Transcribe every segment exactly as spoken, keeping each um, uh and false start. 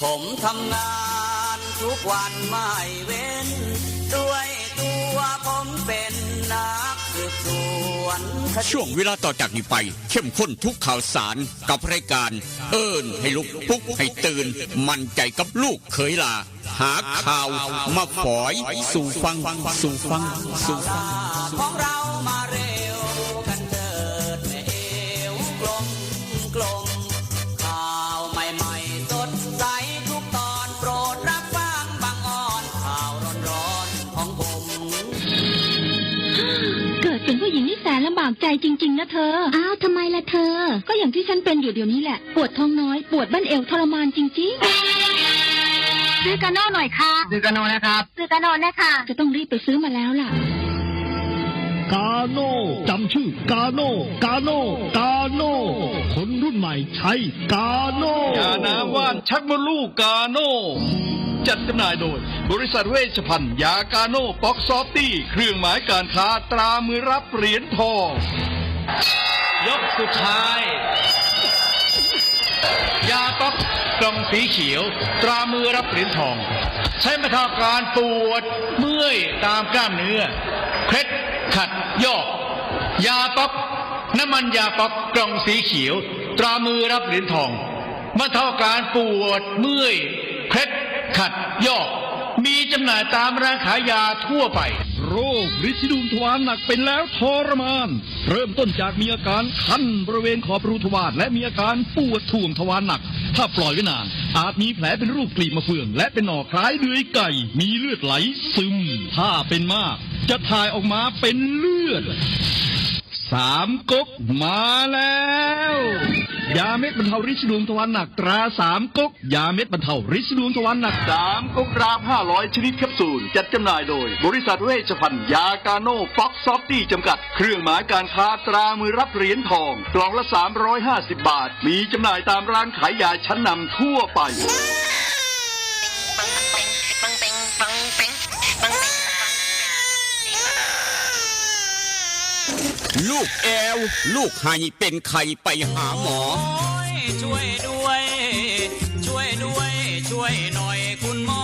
ผมทำงานทุกวันไม่เว้น ด้วยตัวผมเป็นนักสืบสวนคดี ช่วงเวลาต่อจากนี้ไป เข้มข้นทุกข่าวสารกับรายการ เอิ้นให้ลุก ปลุกให้ตื่น มั่นใจกับลูกเขยหล้า หาข่าวมาฝอยสู่ฟัง สู่ฟัง สู่ฟัง ของเรามาเร็วกันเถิดแม่เอวกลมกลม ข่าวใหม่ๆสดใสทุกตอน โปรดรับฟังบางออน ข่าวร้อนๆของผม เกิดเป็นผู้หญิงนี่แสนลำบากใจจริงๆนะเธอ อ้าว ทำไมล่ะเธอ ก็อย่างที่ฉันเป็นอยู่เดี๋ยวนี้แหละ ปวดท้องน้อย ปวดบั้นเอวทรมานจริงๆ ซื้อกาโน่หน่อยค่ะ ซื้อกาโน่นะครับ ซื้อกาโน่นะคะ จะต้องรีบไปซื้อมาแล้วล่ะ กาโน่ จำชื่อกาโน่ กาโน่ กาโน่ คนรุ่นใหม่ใช้กาโน่ ยาน้ำว่านชักมดลูกกาโน่ จัดจำหน่ายโดย บริษัทเวชภัณฑ์ยากาโน่ป๊อกซอฟตี้ เครื่องหมายการค้าตรามือรับเหรียญทอง ยกสุดท้าย ยาป๊อกกล่องสีเขียว ตรามือรับเหรียญทอง ใช้บรรเทาอาการปวดเมื่อยตามกล้ามเนื้อ เคล็ดขัดยอก ยาป๊อก น้ำมันยาป๊อกกล่องสีเขียว ตรามือรับเหรียญทอง บรรเทาอาการปวดเมื่อย เคล็ดขัดยอก มีจำหน่ายตามร้านขายยาทั่วไป โรคริดสีดวงทวารหนักเป็นแล้วทรมาน เริ่มต้นจากมีอาการคันบริเวณขอบรูทวาร และมีอาการปวดท่วงทวารหนัก ถ้าปล่อยไว้นาน อาจมีแผลเป็นรูปกลีบมะเฟือง และเป็นหนองคล้ายเดือยไก่ มีเลือดไหลซึม ถ้าเป็นมาก จะถ่ายออกมาเป็นเลือด สามก๊กมาแล้ว ยาเม็ดบรรเทาริดสีดวงทวารหนักตราสามก๊ก ยาเม็ดบรรเทาริดสีดวงทวารหนักสามก๊ก กราฟห้าร้อยชนิดแคปซูล จัดจำหน่ายโดย บริษัทเวชภัณฑ์ยากาโน่ป๊อกซอฟตี้จำกัด เครื่องหมายการค้าตรามือรับเหรียญทอง กล่องละสามร้อยห้าสิบบาท มีจำหน่ายตามร้านขายยาชั้นนำทั่วไป ลูกแอว ลูกไห้เป็นไข้ไปหาหมอ โอ้ย ช่วยด้วย ช่วยด้วย ช่วยหน่อยคุณหมอ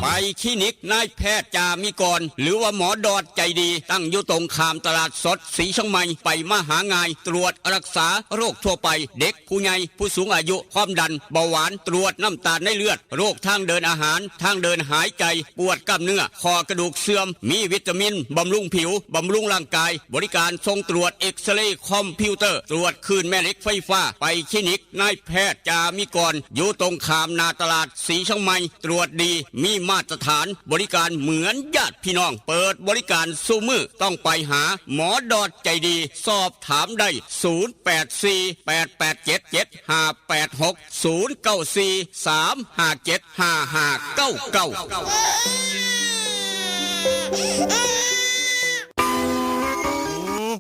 ไปคลินิกนายแพทย์จามิกร หรือว่าหมอดอดใจดี ตั้งอยู่ตรงข้ามตลาดสดสีเชียงใหม่ ไปมาหาง่าย ตรวจรักษาโรคทั่วไป เด็ก ผู้ใหญ่ ผู้สูงอายุ ความดัน เบาหวาน ตรวจน้ำตาลในเลือด โรคทางเดินอาหาร ทางเดินหายใจ ปวดกล้ามเนื้อ ข้อกระดูกเสื่อม มีวิตามิน บำรุงผิว บำรุงร่างกาย บริการส่งตรวจเอ็กซเรย์คอมพิวเตอร์ ตรวจคลื่นแม่เหล็กไฟฟ้า ไปคลินิกนายแพทย์จามิกร อยู่ตรงข้ามหน้าตลาดสีเชียงใหม่ ตรวจดี มีมาตรฐาน บริการเหมือนญาติพี่น้อง เปิดบริการซุมื้อ ต้องไปหาหมอดอดใจดี สอบถามได้ ศูนย์แปดสี่ แปดแปดเจ็ด เจ็ดห้าแปดหก ศูนย์เก้าสี่ สามห้าเจ็ด ห้าห้าเก้าเก้า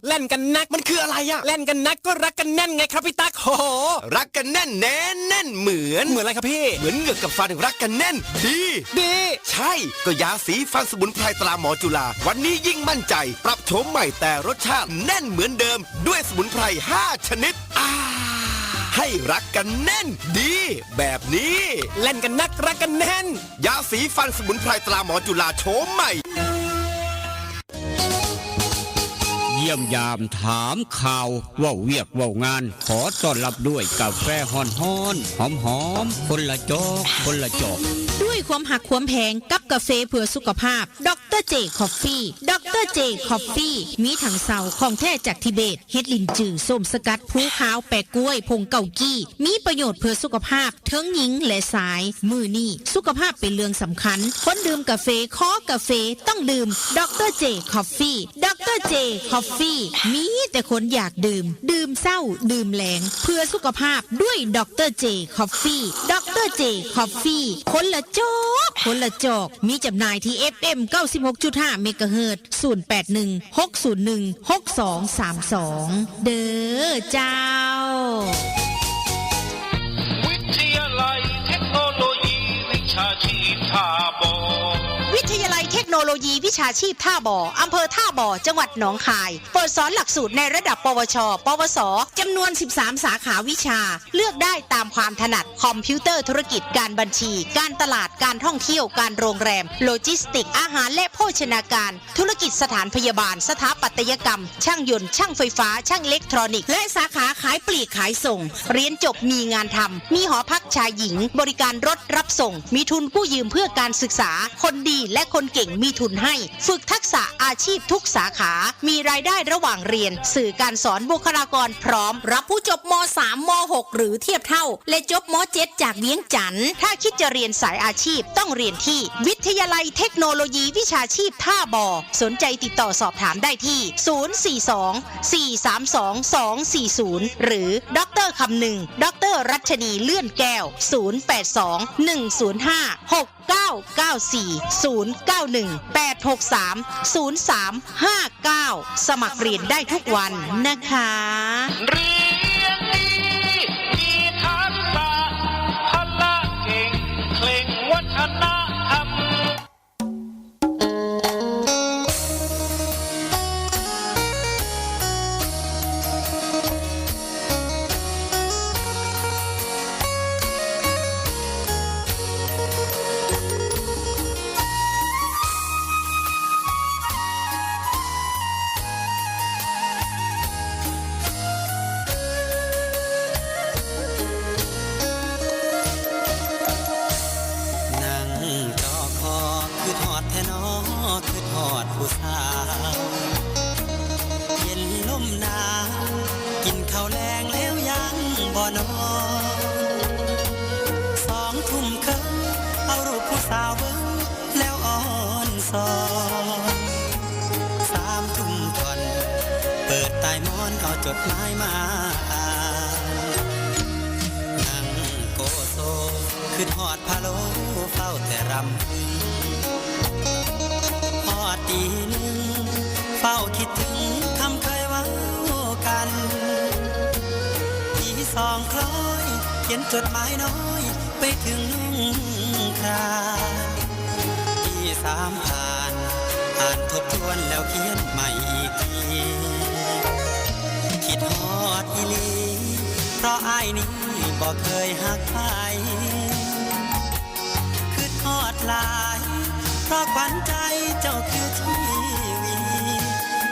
แล่นกันนักมันคืออะไรอะ แล่นกันนักก็รักกันแน่นไงครับพี่ตั๊ก โห รักกันแน่นแน่นแน่นเหมือน เหมือนอะไรครับพี่ เหมือนเหงือกกับฟันรักกันแน่น ดี ดี ใช่ ก็ยาสีฟันสมุนไพรตราหมอจุฬา วันนี้ยิ่งมั่นใจ ปรับโฉมใหม่แต่รสชาติแน่นเหมือนเดิม ด้วยสมุนไพรห้าชนิด อ่า ให้รักกันแน่น ดี แบบนี้ แล่นกันนักรักกันแน่น ยาสีฟันสมุนไพรตราหมอจุฬาโฉมใหม่ เยี่ยมยามถามข่าว เว้าเวียกเว้างาน ขอต้อนรับด้วยกาแฟฮ้อนๆ หอมๆ คนละจอก คนละจอก ด้วยความหักความแพงกับกาแฟเพื่อสุขภาพ ดอกเตอร์เจ คอฟฟี่ ดอกเตอร์เจ คอฟฟี่ มีถังเซาของแท้จากทิเบต เห็ดหลินจือ ส้มสกัด ภูขาว แปะกล้วย ผงเกากี้ มีประโยชน์เพื่อสุขภาพ ทั้งหญิงและชาย มื้อนี้สุขภาพเป็นเรื่องสำคัญ คนดื่มกาแฟ คอกาแฟ ต้องดื่ม ดอกเตอร์เจ คอฟฟี่ ดอกเตอร์เจ คอฟฟี่ มีแต่คนอยากดื่ม ดื่มเช้า ดื่มแลง เพื่อสุขภาพด้วย ดอกเตอร์เจ คอฟฟี่ ดอกเตอร์เจ คอฟฟี่ คนละจอก คนละจอก มีจำหน่ายที่ เอฟเอ็ม เก้าสิบหกจุดห้า เมกะเฮิรตซ์ ศูนย์แปดหนึ่ง หกศูนย์หนึ่ง หกสองสามสอง เด้อเจ้า วิทยาลัยเทคโนโลยีวิชาชีพท่าบ่อ วิทยาลัยเทค โนโลยีวิชาชีพท่าบ่อ อำเภอท่าบ่อ จังหวัดหนองคาย เปิดสอนหลักสูตรในระดับ ปวช ปวส จำนวน สิบสาม สาขาวิชา เลือกได้ตามความถนัด คอมพิวเตอร์ธุรกิจ การบัญชี การตลาด การท่องเที่ยว การโรงแรม โลจิสติกส์ อาหารและโภชนาการ ธุรกิจสถานพยาบาล สถาปัตยกรรม ช่างยนต์ ช่างไฟฟ้า ช่างอิเล็กทรอนิกส์ และสาขาขายปลีกขายส่ง เรียนจบมีงานทำ มีหอพักชายหญิง บริการรถรับส่ง มีทุนกู้ยืมเพื่อการศึกษา คนดีและคนเก่งมีทุนให้ ฝึกทักษะอาชีพทุกสาขา มีรายได้ระหว่างเรียน สื่อการสอน บุคลากรพร้อม รับผู้จบ ม.สาม ม.หก หรือเทียบเท่า และจบ ม.เจ็ด จากเวียงจันทน์ ถ้าคิดจะเรียนสายอาชีพต้องเรียนที่วิทยาลัยเทคโนโลยีวิชาชีพท่าบ่อ สนใจติดต่อสอบถามได้ที่ ศูนย์สี่สอง สี่สามสอง สองสี่ศูนย์ หรือ ดอกเตอร์คำนึง ดอกเตอร์รัชนีเลื่อนแก้ว ศูนย์แปดสอง หนึ่งศูนย์ห้า หกเก้าเก้าสี่ ศูนย์เก้าหนึ่ง แปดหกสาม ศูนย์สามห้าเก้า สมัครเรียนได้ทุกวันนะคะ เรียนดี มีทักษะ พละเก่ง เคร่งวัฒนธรรม นั่งจอคอ คิดฮอดแท้น้อ คิดฮอดผู้สาว เย็นลมหนาว กินข้าวแลงแล้วยังบ่นอน สองทุ่มครึ่ง เอารูปผู้สาวเบิ่ง แล้วอ่อนสอน สามทุ่มท่อน เปิดใต้หมอนเอาจดหมายมาอ่าน นั่งโกโซ คิดฮอดพะโล้ เฝ้าแต่รำพึง ฮอดตีหนึ่ง เฝ้าคิดถึงคำเคยเว้ากัน ตีสองคล้อย เขียนจดหมายน้อย ไปถึงลุงครา ตีสามผ่าน อ่านทบทวนแล้วเขียนใหม่อีกที คิดฮอดอีหลี เพราะอ้ายนี้บ่เคยฮักใคร คิดฮอดหลาย เพราะขวัญใจเจ้าคือชีวี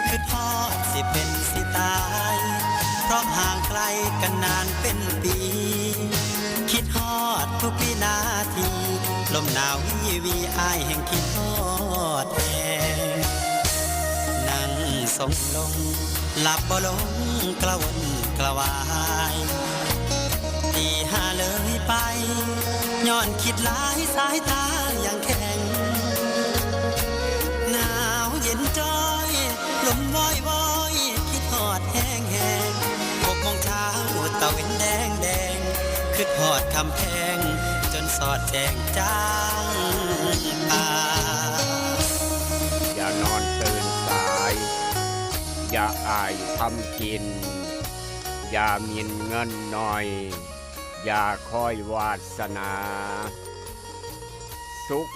คิดฮอดสิเป็นสิตาย เพราะห่างไกลกันนานเป็นปี คิดฮอดทุกวินาที ลมหนาววีวี อ้ายแห่งคิดฮอดแฮง นั่งทรงลง หลับบ่ลงกระวนกระวาย ตีห้าเลยไป ย้อนคิดหลายสายตายังแข็ง หนาวเย็นจ้อย ลมวอยวอย คิดฮอดแฮงแฮง หกโมงเช้าตะเว็นแดงแดง คิดฮอดคำแพง จนสอดแจ้งจางป่า อย่านอนตื่นสาย อย่าอายทำกิน อย่าหมิ่นเงินหน่อย อย่าคอยวาสนา สุข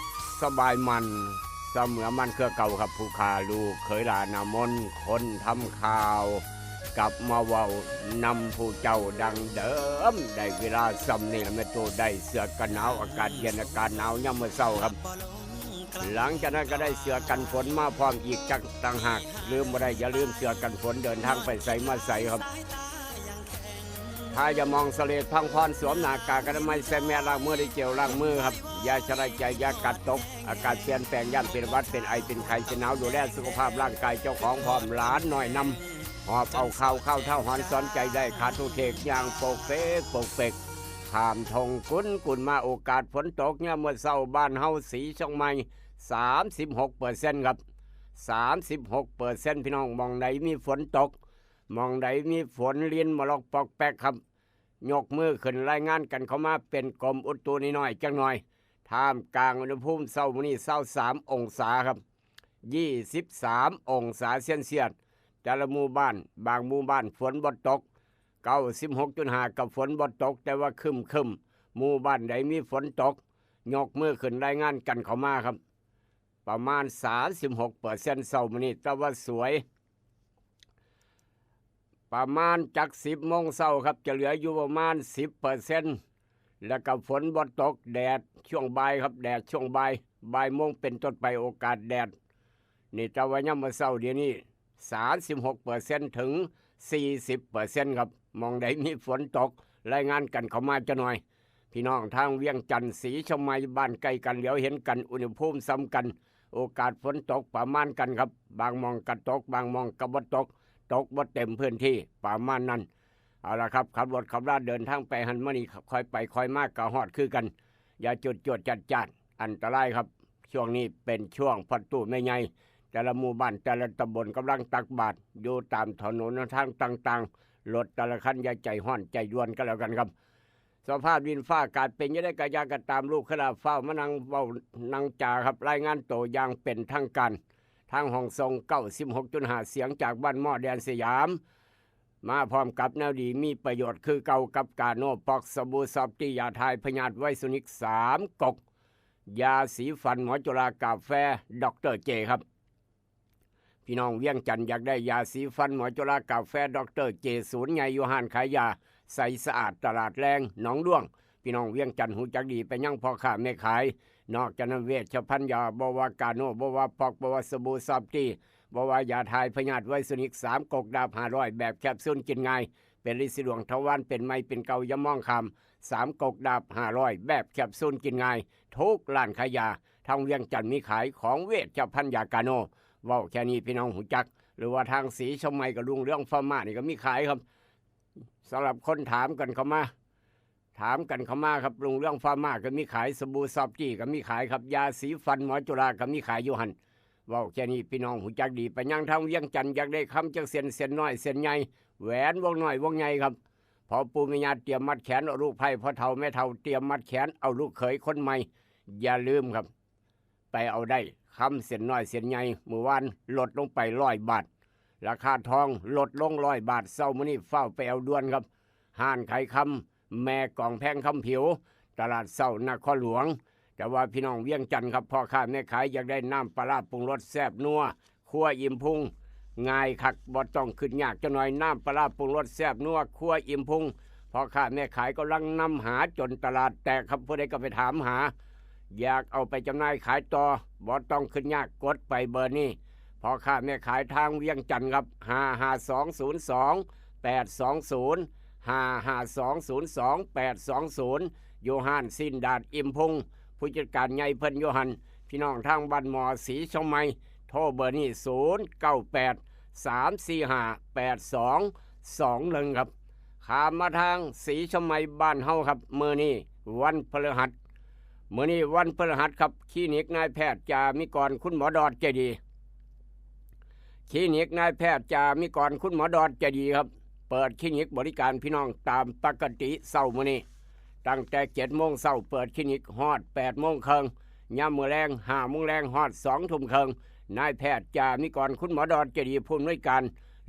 สบายมัน เสมอมันคือเก่าครับ ผู้ข้าลูกเขยหลานนามน คนทำข่าว กลับมาเว้านำผู้เจ้าดังเดิม ได้เวลาส่ำนี้ละแม่ตู้ ได้เสื้อกันหนาว อากาศเย็น อากาศหนาวยามมื้อเช้าครับ หลังจากนั้นก็ได้เสื้อกันฝนมาพร้อมอีกจักต่างหาก ลืมบ่ได้ อย่าลืมเสื้อกันฝน เดินทางไปไสมาไสครับ ถ้าจะมองเสลดพังพร สวมหน้ากากอนามัย ใส่แมส ล้างมือด้วยเจลล้างมือครับ อย่าชะล่าใจ อย่ากาดตก อากาศเปลี่ยนแปลง ย้านเป็นหวัด เป็นไอ เป็นไข้ เป็นหนาว ดูแลสุขภาพร่างกายเจ้าของพร้อม หลานน้อยนำ หอบเอาข้าว ข้าวเท้าหอนสอนใจได้ ขาดทุกเทก ย่างโปกเปก โปกเปก ข้ามทงกุนกุนมา โอกาสฝนตกยามมื้อเช้า บ้านเฮาสีเชียงใหม่ สามสิบหกเปอร์เซ็นต์ ครับ สามสิบหกเปอร์เซ็นต์ พี่น้อง หม่องใดมีฝนตก หม่องใดมีฝนรินมาลอกปอกแปกครับ ยกมือขึ้นรายงานกันเข้ามา เป็นกรมอุตุน้อยๆจักหน่อย ท่ามกลางอุณหภูมิเช้ามื้อนี้ ซาวสามองศาครับ ยี่สิบสามองศาเซลเซียส แต่ละหมู่บ้าน บางหมู่บ้านฝนบ่ตก เก้าสิบหกจุดห้า ก็ฝนบ่ตก แต่ว่าครึ้มๆ หมู่บ้านใดมีฝนตก ยกมือขึ้นรายงานกันเข้ามาครับ ประมาณสามสิบหกเปอร์เซ็นต์เช้ามื้อนี้ แต่ว่าสวย ประมาณจักสิบโมงเช้าครับ จะเหลืออยู่ประมาณสิบเปอร์เซ็นต์แล้วก็ฝนบ่ตก แดดช่วงบ่ายครับ แดดช่วงบ่าย บ่ายโมงเป็นต้นไปโอกาสแดด นี่แต่ว่ายามมื้อเช้าเดี๋ยวนี้ สามสิบหกเปอร์เซ็นต์ ถึง สี่สิบเปอร์เซ็นต์ ครับ หม่องใดมีฝนตก รายงานกันเข้ามาจักหน่อย พี่น้องทางเวียงจันทน์ ศรีเชียงใหม่ บ้านใกล้กัน เหลียวเห็นกัน อุณหภูมิส่ำกัน โอกาสฝนตกประมาณกันครับ บางหม่องก็ตก บางหม่องก็บ่ตก ตกบ่เต็มพื้นที่ ประมาณนั้น เอาล่ะครับ ขับรถขับราเดินทางไปหั้นมานี่ ค่อยไปค่อยมาก็ฮอดคือกัน อย่าจวดจวดจาดจาด อันตรายครับ ช่วงนี้เป็นช่วงพระตู้แม่ใหญ่ แต่ละหมู่บ้านแต่ละตำบลกำลังตักบาตร อยู่ตามถนนหนทางต่างๆ รถแต่ละคันอย่าใจฮ้อนใจด่วนก็แล้วกันครับ สภาพดินฟ้าอากาศเป็นจั่งใดก็อย่าก็ตาม ลูกขลาฟ้าวมานั่งเว้านั่งจาครับ รายงานตัวอย่างเป็นทางการ ทางห้องส่ง เก้าสิบหกจุดห้า เสียงจากบ้านหม้อแดนสยาม มาพร้อมกับแนวดีมีประโยชน์คือเก่ากับกาโน่ ปอกสบู่ซอฟตี้ ยาทายพยาธิไวรัสนิกสามก๊ก ยาสีฟันหมอจุฬากาแฟ ดอกเตอร์เจ ครับ พี่น้องเวียงจันทน์อยากได้ยาสีฟันหมอจุฬากาแฟ ดอกเตอร์เจ ศูนย์ใหญ่อยู่ห้านขายยาใสสะอาดตลาดแลงหนองด้วง พี่น้องเวียงจันทน์ฮู้จักดีไปยังพ่อค้าแม่ขาย นอกจากนั้นเวชภัณฑ์ยา บ่ว่ากาโน่ บ่ว่าปอก บ่ว่าสบู่ซอฟตี้ บ่ว่ายาทายพยาธิไวรัสนิกสามก๊กดาบห้าร้อย แบบแคปซูลกินง่าย เป็นฤทธิ์สีดวงทวาร เป็นใหม่เป็นเก่าอย่ามองข้าม สามก๊กดาบห้าร้อย แบบแคปซูลกินง่าย ทุกร้านขายยา ทางเวียงจันทน์มีขายของเวชภัณฑ์ยากาโน่ เว้าแค่นี้พี่น้องฮู้จัก หรือว่าทางศรีเชียงใหม่ก็รุ่งเรืองฟาร์มานี่ก็มีขายครับ สำหรับคนถามกันเข้ามา ถามกันเข้ามาครับ รุ่งเรืองฟาร์มาก็มีขาย สบู่ซอฟตี้ก็มีขายครับ ยาสีฟันหมอจุฬาก็มีขายอยู่หั่น เว้าแค่นี้พี่น้องฮู้จักดี ไปยังทางเวียงจันทน์อยากได้คำจักเส้น เส้นน้อยเส้นใหญ่ แหวนวงน้อยวงใหญ่ครับ พ่อปู่แม่ย่าเตรียมมัดแขนเอาลูกไพร่ พ่อเฒ่าแม่เฒ่าเตรียมมัดแขนเอาลูกเขยคนใหม่ อย่าลืมครับ ไปเอาได้คำเส้นน้อยเส้นใหญ่ มื้อวานลดลงไปร้อยบาท ราคาทองลดลงร้อยบาท เช้ามื้อนี้ฟ้าวไปเอาด่วนครับ ห้านขายคำแม่กองแพงคำผิว ตลาดเช้านครหลวง แต่ว่าพี่น้องเวียงจันทน์ครับ พ่อค้าแม่ขายอยากได้น้ำปลาร้าปรุงรสแซ่บนัว ครัวอิ่มพุง ง่ายคัก บ่ต้องคิดยากจักหน่อย น้ำปลาร้าปรุงรสแซ่บนัว ครัวอิ่มพุง พ่อค้าแม่ขายกำลังนำหาจนตลาดแตกครับ ผู้ใดก็ไปถามหา อยากเอาไปจำหน่ายขายต่อ บ่ต้องคิดยาก กดไปเบอร์นี้ พ่อค้าแม่ขายทางเวียงจันทน์ครับ ห้าห้าสองศูนย์สองแปดสองศูนย์ ห้าห้าสองศูนย์สองแปดสองศูนย์ อยู่ห้านสิ้นดาดอิ่มพุง ผู้จัดการใหญ่เพิ่นอยู่หั่น พี่น้องทางบ้านหม้อศรีเชียงใหม่ โทรเบอร์นี้ ศูนย์เก้าแปด สามสี่ห้า แปดสองสองหนึ่ง ครับ ข้ามมาทางศรีเชียงใหม่บ้านเฮาครับ มื้อนี้วันพฤหัส มื้อนี้วันพฤหัสครับ คลินิกนายแพทย์จามิกร คุณหมอดอดใจดี คลินิกนายแพทย์จามิกร คุณหมอดอดใจดีครับ เปิดคลินิกบริการพี่น้องตามปกติเช้ามื้อนี้ ตั้งแต่เจ็ดโมงเช้าเปิดคลินิกฮอดแปดโมงครึ่ง ยามมื้อแลงห้าโมงแลงฮอดสองทุ่มครึ่ง นายแพทย์จามิกร คุณหมอดอดใจดี ผู้อำนวยการ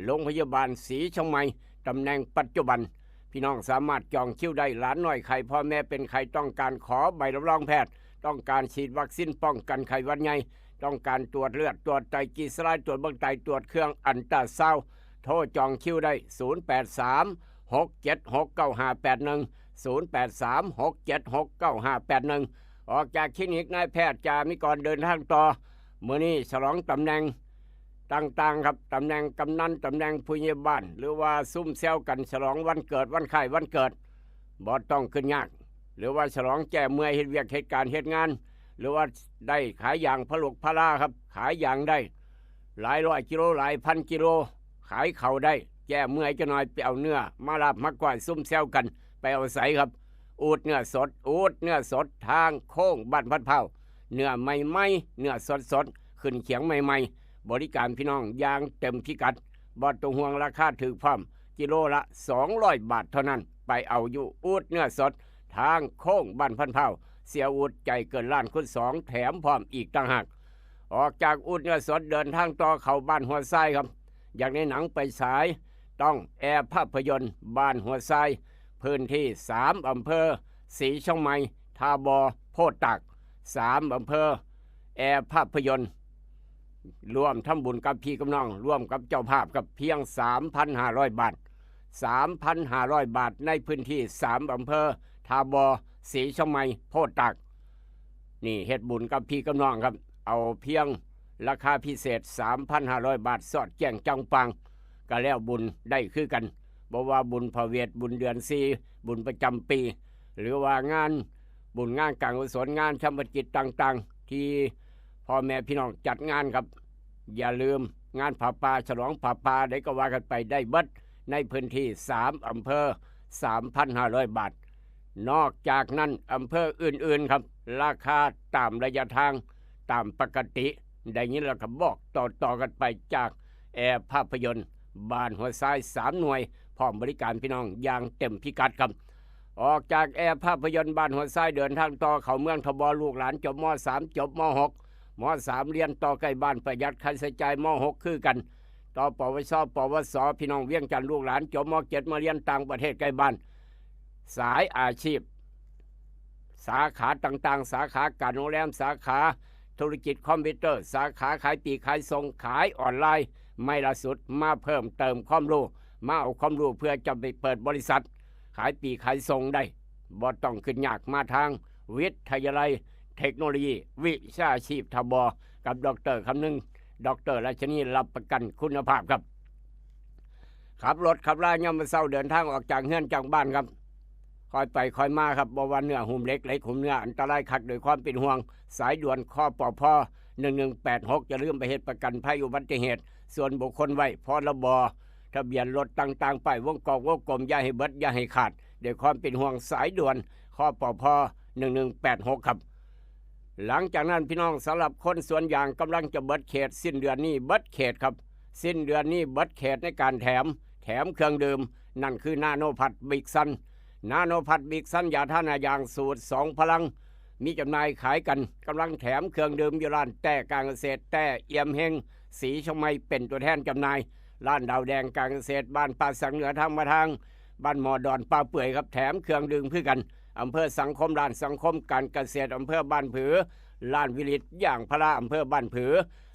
โรงพยาบาลศรีเชียงใหม่ ตำแหน่งปัจจุบัน พี่น้องสามารถจองคิวได้ หลานน้อยไข้ พ่อแม่เป็นไข้ ต้องการขอใบรับรองแพทย์ ต้องการฉีดวัคซีนป้องกันไข้หวัดใหญ่ ต้องการตรวจเลือด ตรวจไตรกลีเซอไรด์ ตรวจเบิ่งไต ตรวจเครื่องอัลตราซาวด์ โทรจองคิวได้ ศูนย์แปดสาม หกเจ็ดหก เก้าห้าแปดหนึ่ง ศูนย์แปดสาม หกเจ็ดหก เก้าห้าแปดหนึ่ง ออกจากคลินิกนายแพทย์จามิกรเดินทางต่อ มื้อนี้ฉลองตำแหน่งต่างๆครับ ตำแหน่งกำนัน ตำแหน่งผู้ใหญ่บ้าน หรือว่าซุ่มแซวกันฉลองวันเกิด วันคล้ายวันเกิด บ่ต้องคิดยาก หรือว่าฉลองแก้เมื่อยเฮ็ดเวียกเฮ็ดการเฮ็ดงาน หรือว่าได้ขายยางพาราครับ ขายยางได้ หลายร้อยกิโล หลายพันกิโล ขายข้าวได้ แก้เมื่อยจักหน่อย ไปเอาเนื้อมาลาบมาก้อยซุ่มแซวกัน ไปเอาไสครับ อูดเนื้อสด อูดเนื้อสด ทางโค้งบ้านพัดพร้าว เนื้อใหม่ๆ เนื้อสดๆ ขึ้นเขียงใหม่ๆ บริการพี่น้องอย่างเต็มพิกัด บ่ต้องห่วง ราคาถูกพร้อม กิโลละสองร้อยบาทเท่านั้น ไปเอาอยู่อูดเนื้อสด ทางโค้งบ้านพัดพร้าว เสียอูดใจเกินล้านคูณสอง แถมพร้อมอีกต่างหาก ออกจากอูดเนื้อสดเดินทางต่อเข้าบ้านหัวทรายครับ อยากได้หนังไปฉาย ต้องแอร์ภาพยนตร์บ้านหัวทราย พื้นที่สามอำเภอ ศรีเชียงใหม่ ท่าบ่อ โพธิ์ตาก สามอำเภอ แอร์ภาพยนตร์ ร่วมทำบุญกับพี่กับน้อง ร่วมกับเจ้าภาพครับ เพียง สามพันห้าร้อย บาท สามพันห้าร้อย บาท ในพื้นที่ สาม อำเภอ ท่าบ่อ ศรีเชียงใหม่ โพธิ์ตาก นี่เฮ็ดบุญกับพี่กับน้องครับ เอาเพียงราคาพิเศษ สามพันห้าร้อย บาท สอดแจ้งจ่างป่าง ก็แล้วบุญได้คือกัน บ่ว่าบุญพระเวท บุญเดือนสี่ บุญประจำปี หรือว่างานบุญงานการกุศล งานชาปนกิจต่างๆ ที่พ่อแม่พี่น้องจัดงานครับ อย่าลืมงานผ้าป่า ฉลองผ้าป่าใดก็ว่ากันไป ได้เบิดในพื้นที่ สาม อำเภอ สามพันห้าร้อย บาท นอกจากนั้นอำเภออื่นๆครับ ราคาตามระยะทางตามปกติ ได้ยินแล้วก็บอกต่อๆกันไปจากแอร์ภาพยนตร์ บ้านหัวทราย สาม หน่วย พร้อมบริการพี่น้องอย่างเต็มพิกัดครับ ออกจากแอร์ภาพยนตร์บ้านหัวทราย เดินทางต่อเข้าเมืองท่าบ่อ ลูกหลานจบ ม.สาม จบ ม.หก ม.สาม เรียนต่อใกล้บ้าน ประหยัดค่าใช้จ่าย ม.หก คือกัน ต่อ ปวช ปวส พี่น้องเวียงจันทน์ ลูกหลานจบ ม.เจ็ด มาเรียนต่างประเทศใกล้บ้าน สายอาชีพ สาขาต่างๆ สาขาการโรงแรม สาขาธุรกิจคอมพิวเตอร์ สาขาขายปลีกขายส่ง ขายออนไลน์ ไม่ละสุด มาเพิ่มเติมความรู้ มาเอาความรู้เพื่อจะไปเปิดบริษัท ขายปลีกขายส่งได้ บ่ต้องคิดยาก มาทางวิทยาลัยเทคโนโลยีวิชาชีพท่าบ่อ กับดอกเตอร์คำนึง ดอกเตอร์ราชนี รับประกันคุณภาพครับ ขับรถขับลายามมื้อเช้า เดินทางออกจากเฮือนจากบ้านครับ ค่อยไปค่อยมาครับ บ่ว่าเนื้อหุ้มเหล็ก เหล็กหุ้มเนื้อ อันตรายคัก ด้วยความเป็นห่วง สายด่วน คปภ หนึ่งหนึ่งแปดหก อย่าลืมไปเฮ็ดประกันภัยอุบัติเหตุส่วนบุคคลไว้ พรบ ทะเบียนรถต่างๆ ป้ายวงกอกวงกลม อย่าให้เบิด อย่าให้ขาด ด้วยความเป็นห่วง สายด่วน คปภ หนึ่งหนึ่งแปดหก ครับ หลังจากนั้นพี่น้อง สำหรับคนสวนยาง กำลังจะเบิดเขต สิ้นเดือนนี้เบิดเขตครับ สิ้นเดือนนี้เบิดเขตในการแถม แถมเครื่องดื่ม นั่นคือนาโนพัทบิกซัน นาโนพัทบิกซัน ยาทาหน้ายางสูตรสองพลัง มีจำหน่ายขายกัน กำลังแถมเครื่องดื่มอยู่ร้านแต้การเกษตร แต้เอี่ยมเฮง ศรีเชียงใหม่ เป็นตัวแทนจำหน่าย ร้านดาวแดงการเกษตร บ้านป่าสักเหนือ ทางมาทางบ้านหมอดอน ป่าเปื่อยครับ แถมเครื่องดื่มคือกัน อำเภอสังคม ร้านสังคมการเกษตร อำเภอบ้านผือ ร้านวิลิตยางพารา อำเภอบ้านผือ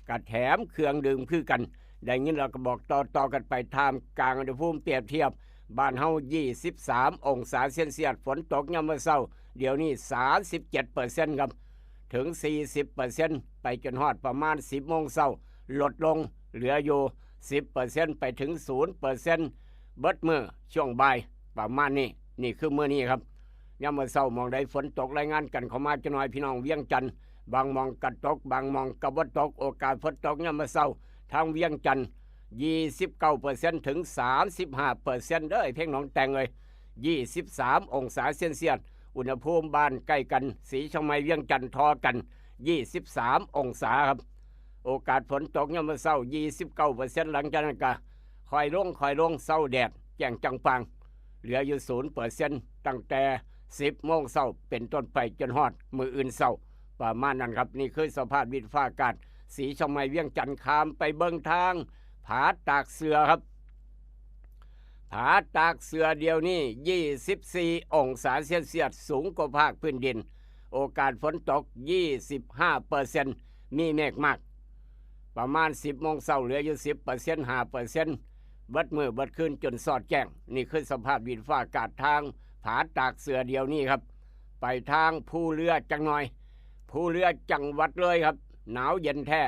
ก็แถมเครื่องดื่มคือกัน ได้ยินแล้วก็บอกต่อๆกันไป ท่ามกลางอุณหภูมิเปรียบเทียบ บ้านเฮา ยี่สิบสาม องศาเซลเซียส ฝนตกยามมื้อเช้า เดี๋ยวนี้ สามสิบเจ็ดเปอร์เซ็นต์ ครับ ถึง สี่สิบเปอร์เซ็นต์ ไปจนฮอดประมาณ สิบโมงเช้า ลดลง เหลืออยู่ สิบเปอร์เซ็นต์ ไปถึง ศูนย์เปอร์เซ็นต์ เบิดมื้อช่วงบ่าย ประมาณนี้ นี่คือมื้อนี้ครับ ยามมื้อเช้าหม่องใดฝนตก รายงานกันเข้ามาจักหน่อย พี่น้องเวียงจันทน์ บางหม่องก็ตก บางหม่องก็บ่ตก โอกาสฝนตกยามมื้อเช้า ทางเวียงจันทน์ ยี่สิบเก้าเปอร์เซ็นต์ ถึง สามสิบห้าเปอร์เซ็นต์ เด้อ ไอ้เพ่งหนองแตงเอ้ย ยี่สิบสามองศาเซลเซียส อุณหภูมิบ้านใกล้กัน ศรีเชียงใหม่ เวียงจันทน์ ทอกัน ยี่สิบสามองศาครับ โอกาสฝนตกยามมื้อเช้า ยี่สิบเก้าเปอร์เซ็นต์ หลังจากนั้นก็ค่อยลง ค่อยลง เช้าแดดแจ้งจ่างป่าง เหลืออยู่ ศูนย์เปอร์เซ็นต์ ตั้งแต่ สิบโมงเช้าเป็นต้นไปจนฮอดมื้ออื่นเช้า ประมาณนั้นครับ นี่คือสภาพดินฟ้าอากาศ ศรีเชียงใหม่ เวียงจันทน์ ข้ามไปเบิ่งทางผาตากเสือครับ ผาตากเสือเดี๋ยวนี้ ยี่สิบสี่องศาเซลเซียส สูงกว่าภาคพื้นดิน โอกาสฝนตก ยี่สิบห้าเปอร์เซ็นต์ มีเมฆมาก ประมาณ สิบโมงเช้า เหลืออยู่ สิบเปอร์เซ็นต์ ห้าเปอร์เซ็นต์ เบิดมื้อเบิดคืนจนสอดแจ้ง นี่คือสภาพดินฟ้าอากาศทางผาตากเสือเดี๋ยวนี้ครับ ไปทางภูเรือจักหน่อย ภูเรือจังหวัดเลยครับ หนาวเย็นแท้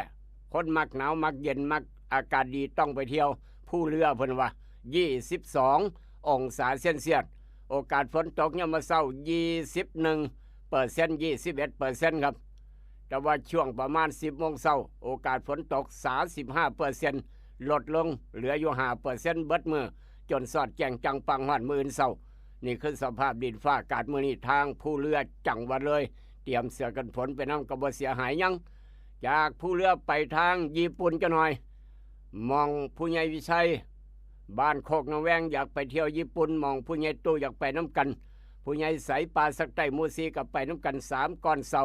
คนมักหนาวมักเย็น มักอากาศดี ต้องไปเที่ยวภูเรือ เพิ่นว่า ยี่สิบสององศาเซลเซียส โอกาสฝนตกยามมื้อเช้า ยี่สิบเอ็ดเปอร์เซ็นต์ ยี่สิบเอ็ดเปอร์เซ็นต์ ครับ แต่ว่าช่วงประมาณ สิบโมงเช้า โอกาสฝนตก สามสิบห้าเปอร์เซ็นต์ ลดลง เหลืออยู่ ห้าเปอร์เซ็นต์ เบิดมื้อ จนสอดแจ้งจ่างป่างฮอดมื้ออื่นเช้า นี่คือสภาพดินฟ้าอากาศมื้อนี้ ทางภูเรือจังหวัดเลย เตรียมเสื้อกันฝนไปนำก็บ่เสียหายหยัง จากภูเรือไปทางญี่ปุ่นจักหน่อย หม่องผู้ใหญ่วิชัย บ้านโคกนาแวง อยากไปเที่ยวญี่ปุ่น หม่องผู้ใหญ่ตู้อยากไปนำกัน ผู้ใหญ่ใส ป่าสักใต้ หมู่สี่ ก็ไปนำกัน สาม ก่อนเช้า